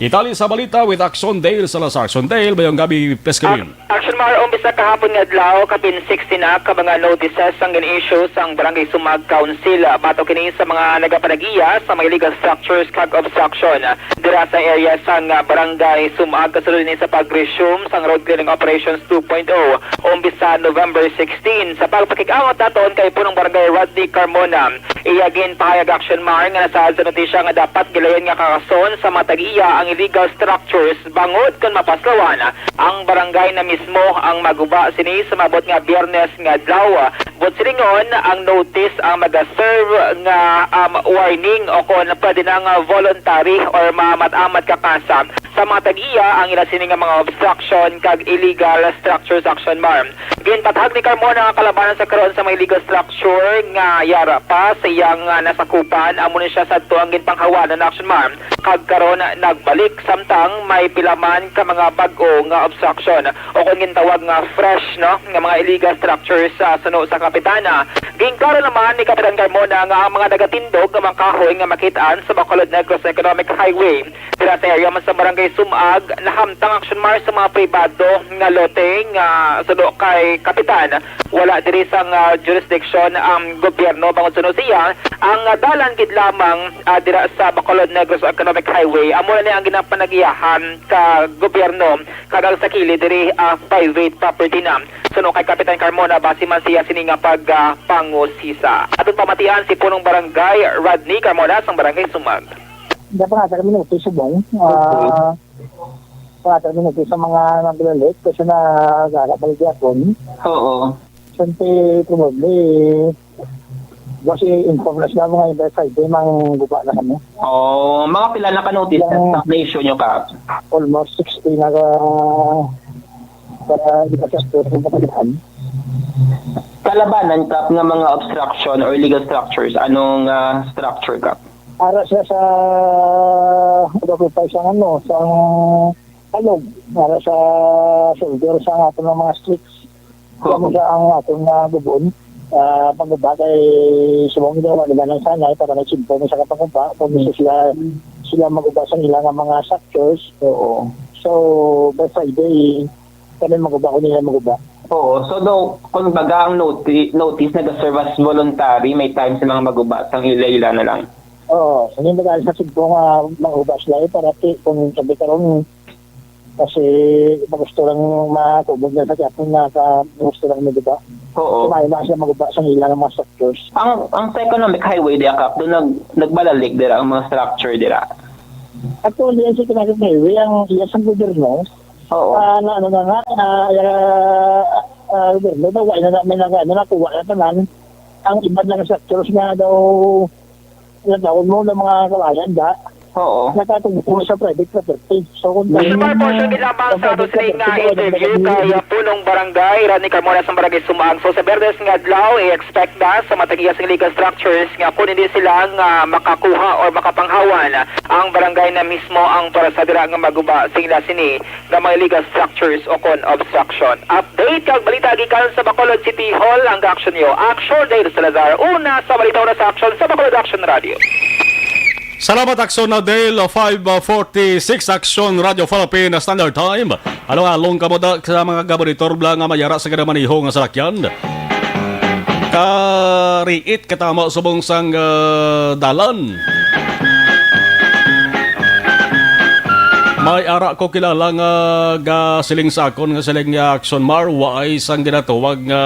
Detalye sa balita with Action Dale Salazar. Action Dale, mayong gabi, Pescalin. Action Mar, umpisa kahapon nga adlaw, kapin sixty na ka mga notices ang gin-issue sang Barangay Sumag Council. Batok kini sa mga nagapanag-iya sa mga illegal structures kag obstruction dira sa area sang, ah, Barangay Sumag, kasunod ni sa pag-resume sang road clearing operations two point oh, umpisa November sixteen. Sa pagpakig-angot naton kay Punong Barangay Rodney Carmona, iya ginpahayag, Action Mar, nga nasaad sa notisya nga dapat gilayan nga kakason sa mga tag-iya ang illegal structures bangod kon mapaslawan ang barangay na mismo ang maguba sini sa maabot nga Biyernes nga adlaw. Buot silingon, ang notice ang magaserve nga, um, warning o kon pwede na nga voluntary or maamat-amat ka kasa sa mga tag-iya ang ila sini nga mga obstruction kag illegal structures, Action Mar. Ginpatahag ni Carmona nga kalabanan sa karon sa mga illegal structure nga yara pa sa iyang, ah, nasakupan, amo ni siya sadto ang ginpanghawanan, Action Mar, kag karon nagbalik, samtang may pila man ka mga bag-o nga obstruction o kon gintawag nga fresh, no, nga mga illegal structures sa suno sa kapitana. Ginklaro naman ni Kapitan Carmona nga ang mga nagatindog nga mga kahoy nga makit-an sa Bacolod Negros Economic Highway dira sa area man sa Barangay Sumag, nahamtang, Action Mar, sa mga pribado nga lote nga suno kay Kapitan. Wala diri sang, ah, jurisdiction ang gobyerno, bangod suno siya, ang, ah, dalan gid lamang, ah, dira sa Bacolod Negros Economic Highway, amo na ni ang ginapanag-iyahan ka gobyerno, kag ang sa kilid diri, ah, private property na. Suno kay Kapitan Carmona, basi man siya sini nga pag, ah, pangusisa. Aton pamatian si Punong Barangay Rodney Carmona sang Barangay Sumag. Dapat nga sa minuto subong. Okay. Ah, pangata minuto sa mga naglalit kasi na gara balik gyapon. Oo. Siyempre, probably, kasi inform na sila mga iba sa iba, mang guba na kami. Oh, mga pila na ka notice Yung na na-issue nyo ka? Almost sixty na ka, para di pa sa store ng kapatid. Kalabanan, Kap, nga mga obstruction or illegal structures, anong, ah, structure, Kap? Ara siya sa, ano, sa, ano, sa kalog, ara sa shoulder sa aton nga mga streets. Oo. Kamo sa ang aton nga gubon, ah, pagguba kay subong daw, wala ba nang sanay para may simple sa kapanguba, kung gusto sila, sila maguba sa nila nga mga structures. Oo. So, by Friday, kami maguba, kung nila maguba. Oo. So, daw, kung baga ang noti-, notice nag-serve as voluntary, may time sila nga maguba, sang ila-ila na lang. Oo. Hindi ba sa simple nga maguba sila, eh, para ti-, kung sabi karon, kasi gusto lang makubog na sa Quiapo na ka, gusto lang mo, di ba? Oo. Kumain na siya maguba sa nila ng mga structures. Ang, ang sa Economic Highway, di, Kap, doon nag-, nagbalalik dira ang mga structure dira. Actually, ang sa Economic Highway, ang iya sa gobyerno, Oo. ah, na, ano na nga, ah, ah, ah, gobyerno, daw, wala na, may nag-, ano, nakuha na tanan. Ang iba lang structures nga daw, natawag mo ng mga kawayan, da. Oo. Nakatungkol sa private property. So, kung May Sa mga portion gid lamang sa ato sining, ah, interview kay, ah, Punong Barangay Rodney Carmona sa Barangay Sumag. So, sa Biyernes nga adlaw, i-expect na sa mga tag-iya sing illegal structures nga kung hindi sila nga makakuha or makapanghawan, ang barangay na mismo ang para sa dira nga maguba sing ila sini nga mga illegal structures o kon obstruction. Update kag balita gikan sa Bacolod City Hall ang Action Nyo. Action Dale Salazar. Una sa balita, una sa action sa Bacolod Action Radio. Salamat, Action na Dale, five forty-six, Action Radio Philippine Standard Time. Along-along kamo da sa mga gaboritor bla nga mayara sa kada maniho nga salakyan. Kariit katama subong sang, ah, dalan. May ara ko kilala nga gasiling sa akon nga siling nga Action Mar, waay sang ginatawag nga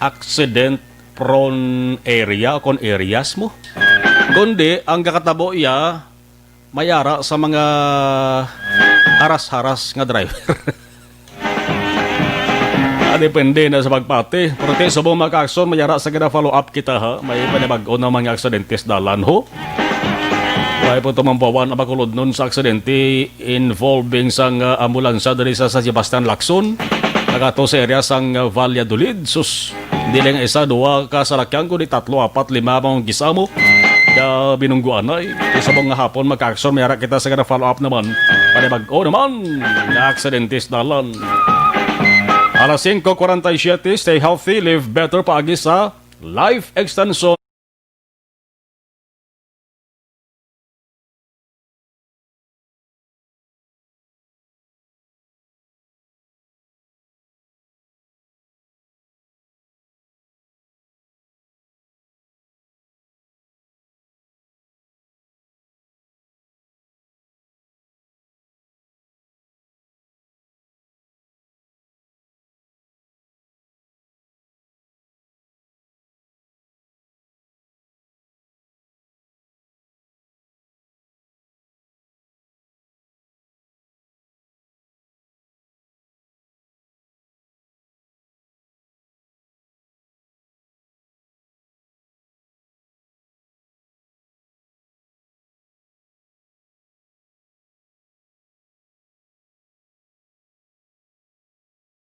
accident prone area kon areas mo. Kundi ang gakatabo iya, may ara sa mga haras-haras nga driver. Ah, depende na sa pagpati. Pero ti subong mga ka-action, may ara sa gina-follow up kita, ha. May panibag-o na mga aksidente sa dalan, ho. May po tumambawan ang Bacolod nun sa aksidente involving sang, ah, ambulansya diri sa San Sebastian, Lacson. Nagato sa area sang, ah, Valladolid. Sus, hindi lang isa, duha ka salakyan, kundi tatlo, apat, lima, mga gisamo. Kaya binungguanay. Isa mo nga hapon, magka-action, may ara kita sa gana follow-up naman. Panibag-o naman nga aksidente sa dalan. Alas singko kuwarenta y siyete, stay healthy, live better, paagi sa Life Extension.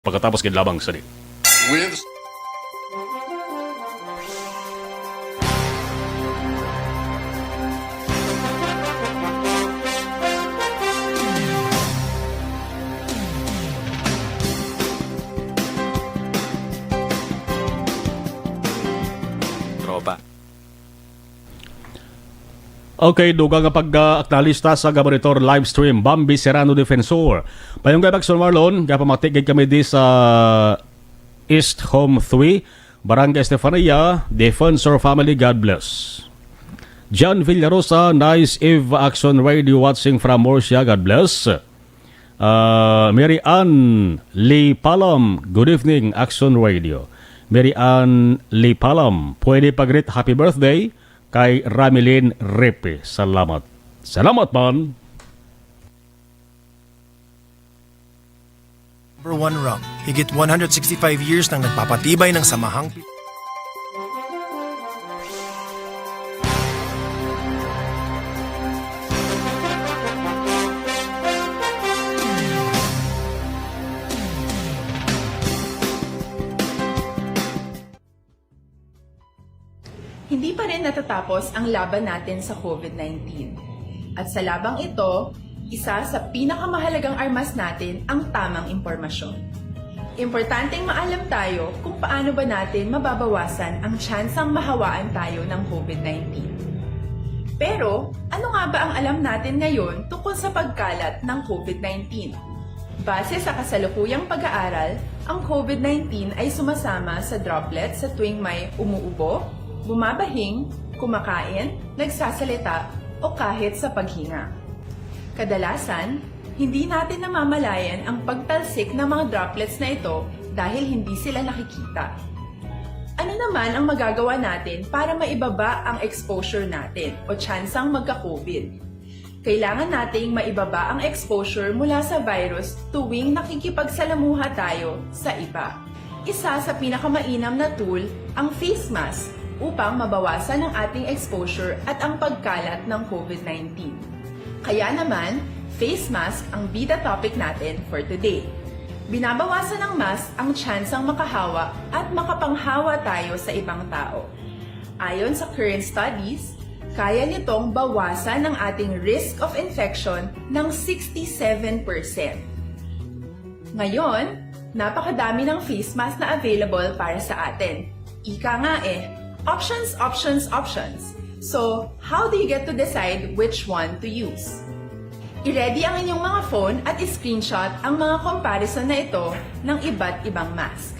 Pagkatapos gid lamang sini. With Tropa. Okay, dugang nga pag-acknowledge ta sa Gabaritor live stream, Bambi Serrano Defensor. Mayong gabag, Sir Marlon, gapamati gid kami di sa East Home three, Barangay Estefania, Defensor family, God bless. John Villarosa, nice Eve Action Radio watching from Murcia, God bless. Ah, Mary Ann Lipalam, good evening, Action Radio. Mary Ann Lipalam, pwede pag-greet happy birthday kay Ramilin Repe. Salamat. Salamat man. Number one rum. Higit one hundred sixty-five years nang nagpapatibay ng samahang pi- Hindi pa rin natatapos ang laban natin sa COVID nineteen. At sa labang ito, isa sa pinakamahalagang armas natin ang tamang impormasyon. Importanteng maalam tayo kung paano ba natin mababawasan ang tsansang mahawaan tayo ng COVID nineteen. Pero, ano nga ba ang alam natin ngayon tungkol sa pagkalat ng COVID nineteen? Base sa kasalukuyang pag-aaral, ang COVID nineteen ay sumasama sa droplet sa tuwing may umuubo, bumabahing, kumakain, nagsasalita, o kahit sa paghinga. Kadalasan, hindi natin namamalayan ang pagtalsik ng mga droplets na ito dahil hindi sila nakikita. Ano naman ang magagawa natin para maibaba ang exposure natin o tsansang magka-COVID? Kailangan nating maibaba ang exposure mula sa virus tuwing nakikipagsalamuha tayo sa iba. Isa sa pinakamainam na tool ang face mask upang mabawasan ang ating exposure at ang pagkalat ng COVID nineteen. Kaya naman, face mask ang bida topic natin for today. Binabawasan ng mask ang tsansang makahawa at makapanghawa tayo sa ibang tao. Ayon sa current studies, kaya nitong bawasan ang ating risk of infection ng sixty-seven percent. Ngayon, napakadami ng face mask na available para sa atin. Ika nga eh, options, options, options. So, how do you get to decide which one to use? I-ready ang inyong mga phone at i-screenshot ang mga comparison na ito ng iba't ibang mask.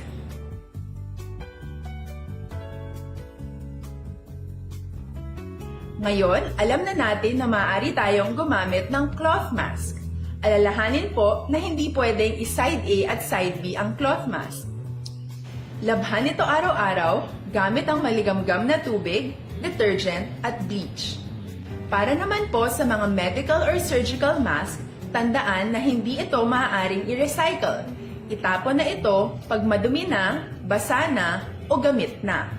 Ngayon, alam na natin na maaari tayong gumamit ng cloth mask. Alalahanin po na hindi pwedeng i-side A at side B ang cloth mask. Labhan ito araw-araw gamit ang maligamgam na tubig, detergent, at bleach. Para naman po sa mga medical or surgical mask, tandaan na hindi ito maaaring i-recycle. Itapon na ito pag madumi na, basa na, o gamit na.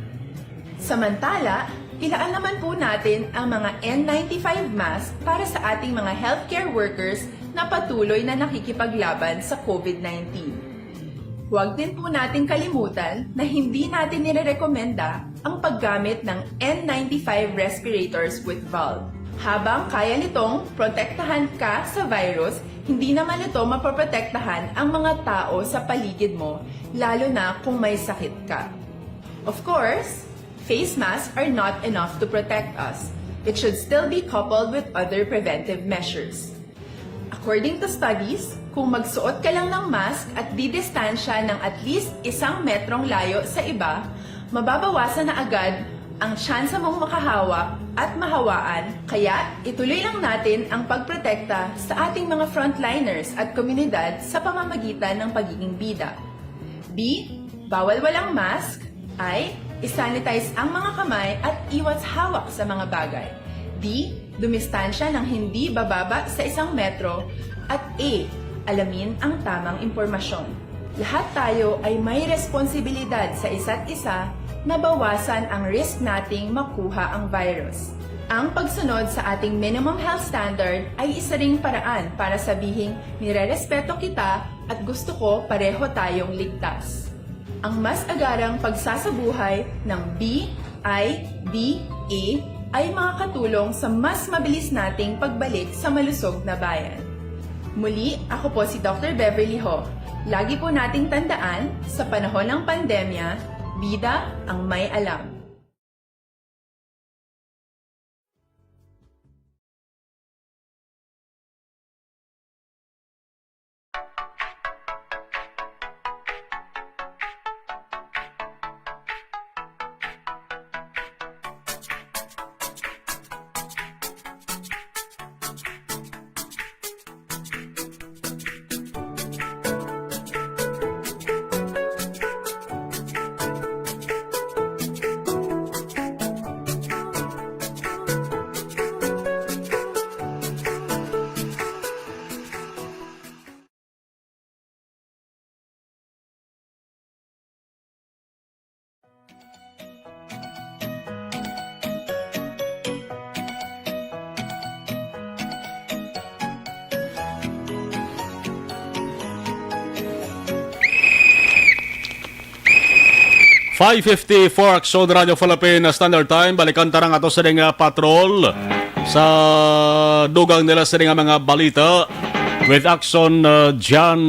Samantala, ilaan naman po natin ang mga N ninety-five mask para sa ating mga healthcare workers na patuloy na nakikipaglaban sa COVID nineteen. Huwag din po nating kalimutan na hindi natin nirerekomenda ang paggamit ng N ninety-five respirators with valve. Habang kaya nitong protektahan ka sa virus, hindi naman ito mapoprotektahan ang mga tao sa paligid mo, lalo na kung may sakit ka. Of course, face masks are not enough to protect us. It should still be coupled with other preventive measures. According to studies, kung magsuot ka lang ng mask at didistansya ng at least isang metrong layo sa iba, mababawasan na agad ang tsansa mong makahawa at mahawaan, kaya ituloy lang natin ang pagprotekta sa ating mga frontliners at komunidad sa pamamagitan ng pagiging bida. B, bawal walang mask. I, isanitize ang mga kamay at iwas hawak sa mga bagay. D, dumistansya ng hindi bababa sa isang metro. At A, alamin ang tamang impormasyon. Lahat tayo ay may responsibilidad sa isa't isa na bawasan ang risk nating makuha ang virus. Ang pagsunod sa ating minimum health standard ay isa ring paraan para sabihing nirerespeto kita At gusto ko pareho tayong ligtas. Ang mas agarang pagsasabuhay ng B I D A ay makakatulong sa mas mabilis nating pagbalik sa malusog na bayan. Muli, ako po si Doctor Beverly Ho. Lagi po nating tandaan, sa panahon ng pandemya, bida ang may alam. Five fifty-four, Aksyon Radio Philippine Standard Time. Balikan ta ang ato sining, ah, patrol sa dugang nila sining, ah, mga balita with Aksyon, ah, John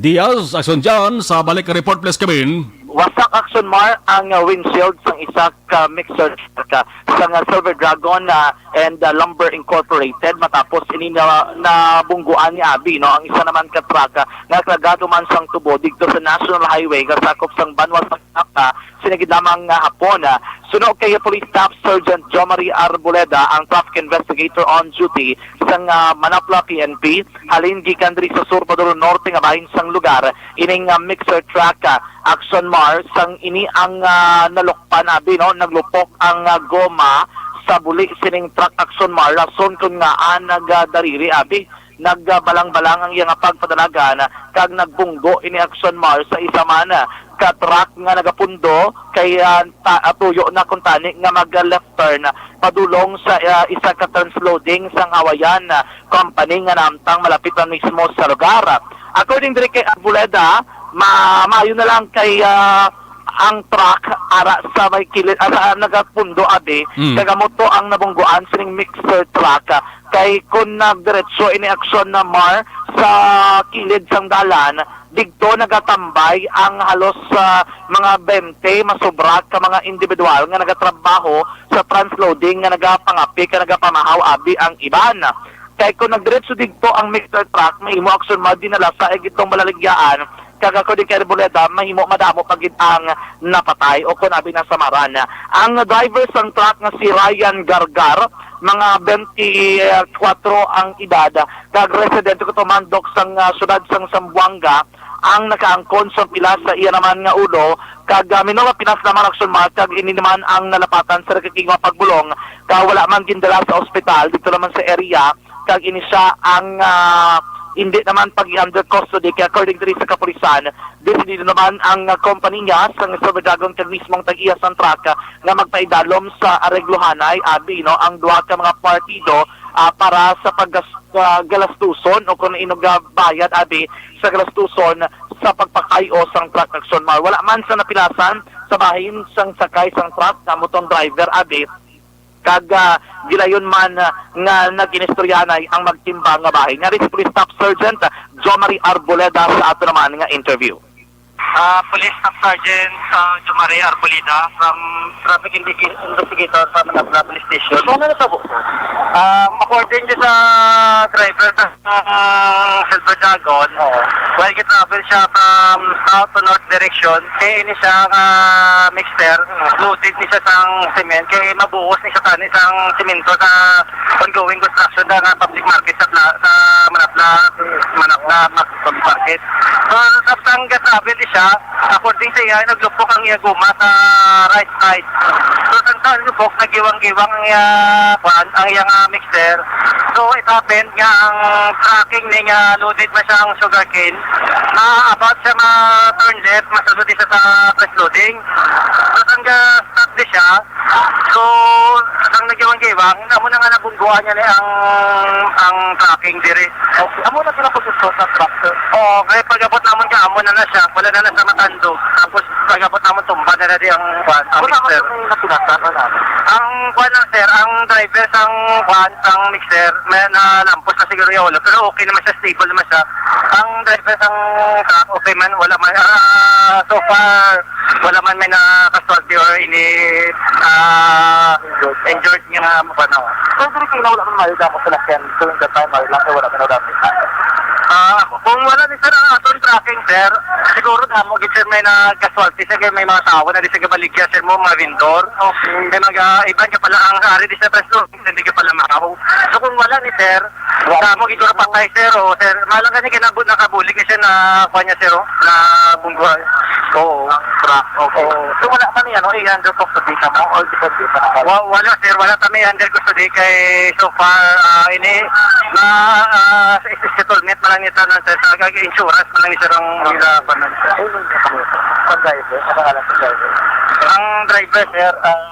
Diaz. Aksyon John, sa balik report, please, kami. Wasak, Aksyon Mar, ang, ah, windshield sang isa ka mixer truck, ah, sang, ah, Silver Dragon, ah, and, ah, Lumber Incorporated matapos ini na nabungguan ni abi, no, ang isa naman ka truck, ah, nga kargado man sang tubo didto sa National Highway nga sakop sang Banwa sang Saka, sini gid lamang nga hapon, ah. Suno kay Police Staff Sergeant Jomari Arboleda, ang traffic investigator on duty sang, ah, Manapla P N P, halin gikan diri sa Sur Paduro Norte nga bahin sang lugar, ining, ah, mixer truck, ah, Aksyon Mar, sang ini ang, ah, nalukpan abi, no, naglupok ang, ah, goma sa buli sining truck Aksyon Mar, rason kon ngaa nagadariri abi. Nagbalang-balang ang iya nga pagpadalagan kag nagbunggo ini Aksyon Mar sa isa man ka truck nga nagapundo kay, ah, ta-, ah, tuyo na kuntani nga mag-left turn padulong sa, ah, isa ka transloading sang Hawaiian, ah, company nga nahamtang malapit lang mismo sa lugar. According diri kay Arboleda, ma-, maayo na lang kay, ah, ang truck ara sa may kilid, ara nagapundo abi, Mm. kag amo to ang nabungguan sining mixer truck. Kay kon nagdiretso ini Aksyon Mar sa kilid sang dalan, didto nagatambay ang halos, ah, mga bente masobra ka mga individual nga nagatrabaho sa transloading nga nagapangapi kag nagapamahaw abi ang iban. Kay kon nagdiretso didto ang mixer truck, mahimo, Aksyon Mar, dinala sa igitong balaligyaan. Kag according kay Arboleda, mahimo madamo pa gid ang napatay o kon abi nasamaran. Ang driver sang truck nga si Ryan Gargar, mga twenty-four ang edad, kag residente ko tumandok sang, ah, siyudad sang Zamboanga, ang nakaangkon sang pilas sa iya naman nga ulo, kag, ah, minor nga pilas lamang, Aksyon Mar, kag ini naman ang nalapatan sa nagakigwa pagbulong, kag wala man gindala sa ospital didto naman sa area, kag ini sia ang, ah, hindi naman pag under custody. Kay according diri sa kapulisan, desidido naman ang, ah, kompanya sang Silver Dragon kag mismo ang tag-iya sang truck, ah, nga magpaidalom sa areglohanay, abi, no, ang duha ka mga partido, ah, para sa paggas-, ah, galastuson o kung ino gabayad, abi, sa galastuson sa pagpakay-o sang truck, Aksyon Mar. Wala man sa napilasan sa bahin sang sakay sang truck nga amo tong driver, abi, kag, ah, gilayon man, ah, nga nag-inistoryahanay ang magtimbang nga bahin. Yari si Police Staff Sergeant, ah, Jomari Arboleda sa ato naman nga interview. Ah, Police Staff Sergeant, ah, Jomari Arboleda from Traffic Investi-, Investigator sa Manapla Police Station. Ano na tabo? Ah, according sa driver sa, ah, Silver Dragon, Oo. while gi-travel siya from south to north direction, kay ini siya nga mixer, loaded ni siya sang cement, kay mabuhos ni siya tani sang semento sa ongoing construction na nga public market sa pla-, sa Manapla, Manapla Public Market. So, sa sang ga-travel ni siya, according sa iya, naglupok ang iya guma sa right side. So, sang Sa lubok, nagiwang-giwang ang iya, kuan, ang iya nga mixer. So, it happened nga ang tracking ni nga loaded man siya ang sugarcane. Ah, about siya ma-turn left, masulod siya sa press loading. So, ang ga-stop di siya. So, ang nagiwang-giwang, amo na nga nabungguan niya ni ang, ang tracking diri. Okay. Amo na sila pagsusot sa truck, sir? Oo, kaya pag-abot namon ka, amo na na siya. Wala na na sa matandog. Tapos, pag-abot namon, tumba na na di ang, kuan, ang Wala man mixer. Kami nasunatan, wala. Ang, kuan lang, sir, ang driver sang, kuan, sang mixer, may nalampos na siguro yung ulo. Pero okay naman siya, stable naman siya. Ang driver sang truck, okay man, wala man. Ah, so far, wala man may na-casualty or any, ah, injured nga mga banaw. So, diri kayo na wala man mayo damo sa lakyan during the time, mayo lang kay wala man daw damo. Ah, kung wala ni sir ang aton tracking, sir, siguro damo gid, sir, may na-casualty, sir, kay may mga tao na di sa gabaligya, sir, mo, mga vendor. Okay. May mga iban ka pala ang ari di sa preso, hindi ka pala makaw. So, kung wala ni sir, Damo gid patay, sir, oh, sir. Malang gani kay nabu-, nakabulig ni siya na, kuwan niya, sir, oh, na bungguan. Oo. Ang truck, okay. Oo. So, wala man yan, oh, i-under custody na mo, or di pa, di pa na? Wa-, wala, sir. Wala kami under custody kay so far, ah, ini, na, ah, sa settlement pa lang ni tanan, sir. Sa ag-, insurance pa lang ni sir ang nila, panan. Sino yung driver? Ang pangalan sa driver? Ang driver, sir, ah,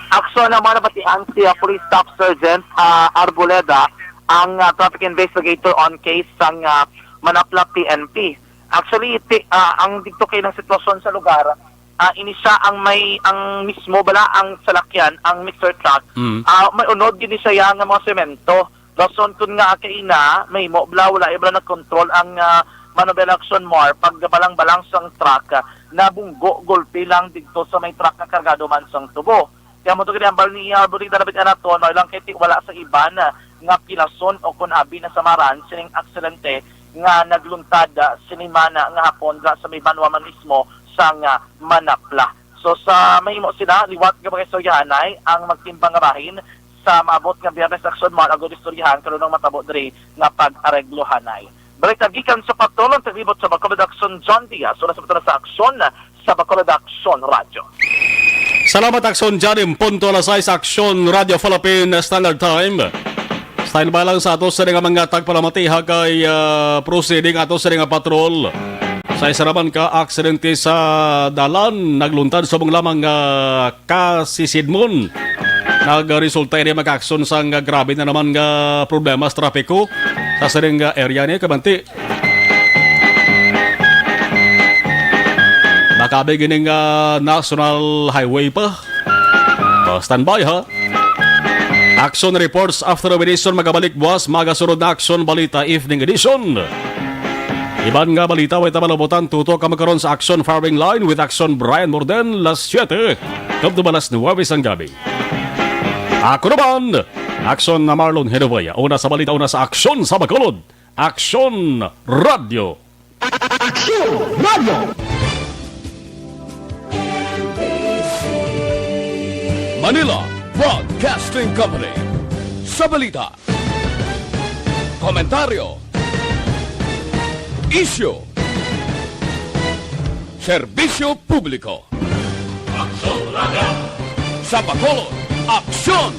Aksyon ang mga nabatian si, ah, Police Staff Sergeant, ah, Arboleda, ang, ah, traffic investigator on case sang, ah, Manapla P N P. Actually, ti-, ah, ang dito kay ng sitwasyon sa lugar, ah, ini siya ang may, ang mismo bala ang salakyan, ang mixer truck. Mm. Ah, may unod gid ni siya nga mga semento. Rason kun nga kaina, mahimo bala wala bala nagkontrol ang, ah, Manobela Action Mar pagbalang-balang sang truck, ah, nabunggo gulpi lang didto sa may truck nga kargado man sang tubo. Kaya mo to ginambal ni Arboleda David Anaton, mao lang kay ti-, wala sa iban, ah, nga pilason o kun abi nasamaran sining aksidente nga nagluntad, ah, sini man, ah, nga hapon dira sa may banwa man mismo sang, ah, Manapla. So, sa mahimo sila, liwat nga mga istoryahanay ang magtimbang nga bahin sa maabot nga Biyernes Aksyon Mar, agod istoryahan kanunong matabo diri nga pag-areglohanay. Balita gikan sa patrol, ang taglibot sa Bacolod Aksyon, John Diaz, una sa patrol sa Aksyon, sa Bacolod Aksyon Radyo. Salamat, Aksyon John. Punto alas sais, Aksyon Radyo Philippine Standard Time. Standby lang sa ato sa nga mga tagpalamatiha kay, ah, proceeding ato sa nga patrol. Sa isa naman ka aksidente sa dalan, nagluntad subong lamang nga kasisidmon. Nagresulta ini magkaaksyon sang grabe na naman nga problema sa trapiko sa sining nga area ni kabanti. Makaabig ining, ah, National Highway pa. Ah, standby, ha. Action reports after meditation magabalik buwas, magasunod na Action Balita Evening Edition. Iban nga balita, way ta malabutan, tutok kamo karon sa Action Firing Line with Action Brian Morden, las siete, tubtob alas nuwebe sang gabi. Ako naman, Action na Marlon Hinovea. Una sa balita, una sa Action sa Bacolod. Action Radio. Action Radio. Manila Broadcasting Company. Sa balita, komentaryo, isyu, serbisyo publiko. Aksyon Radio. Sa Bacolod, Aksyon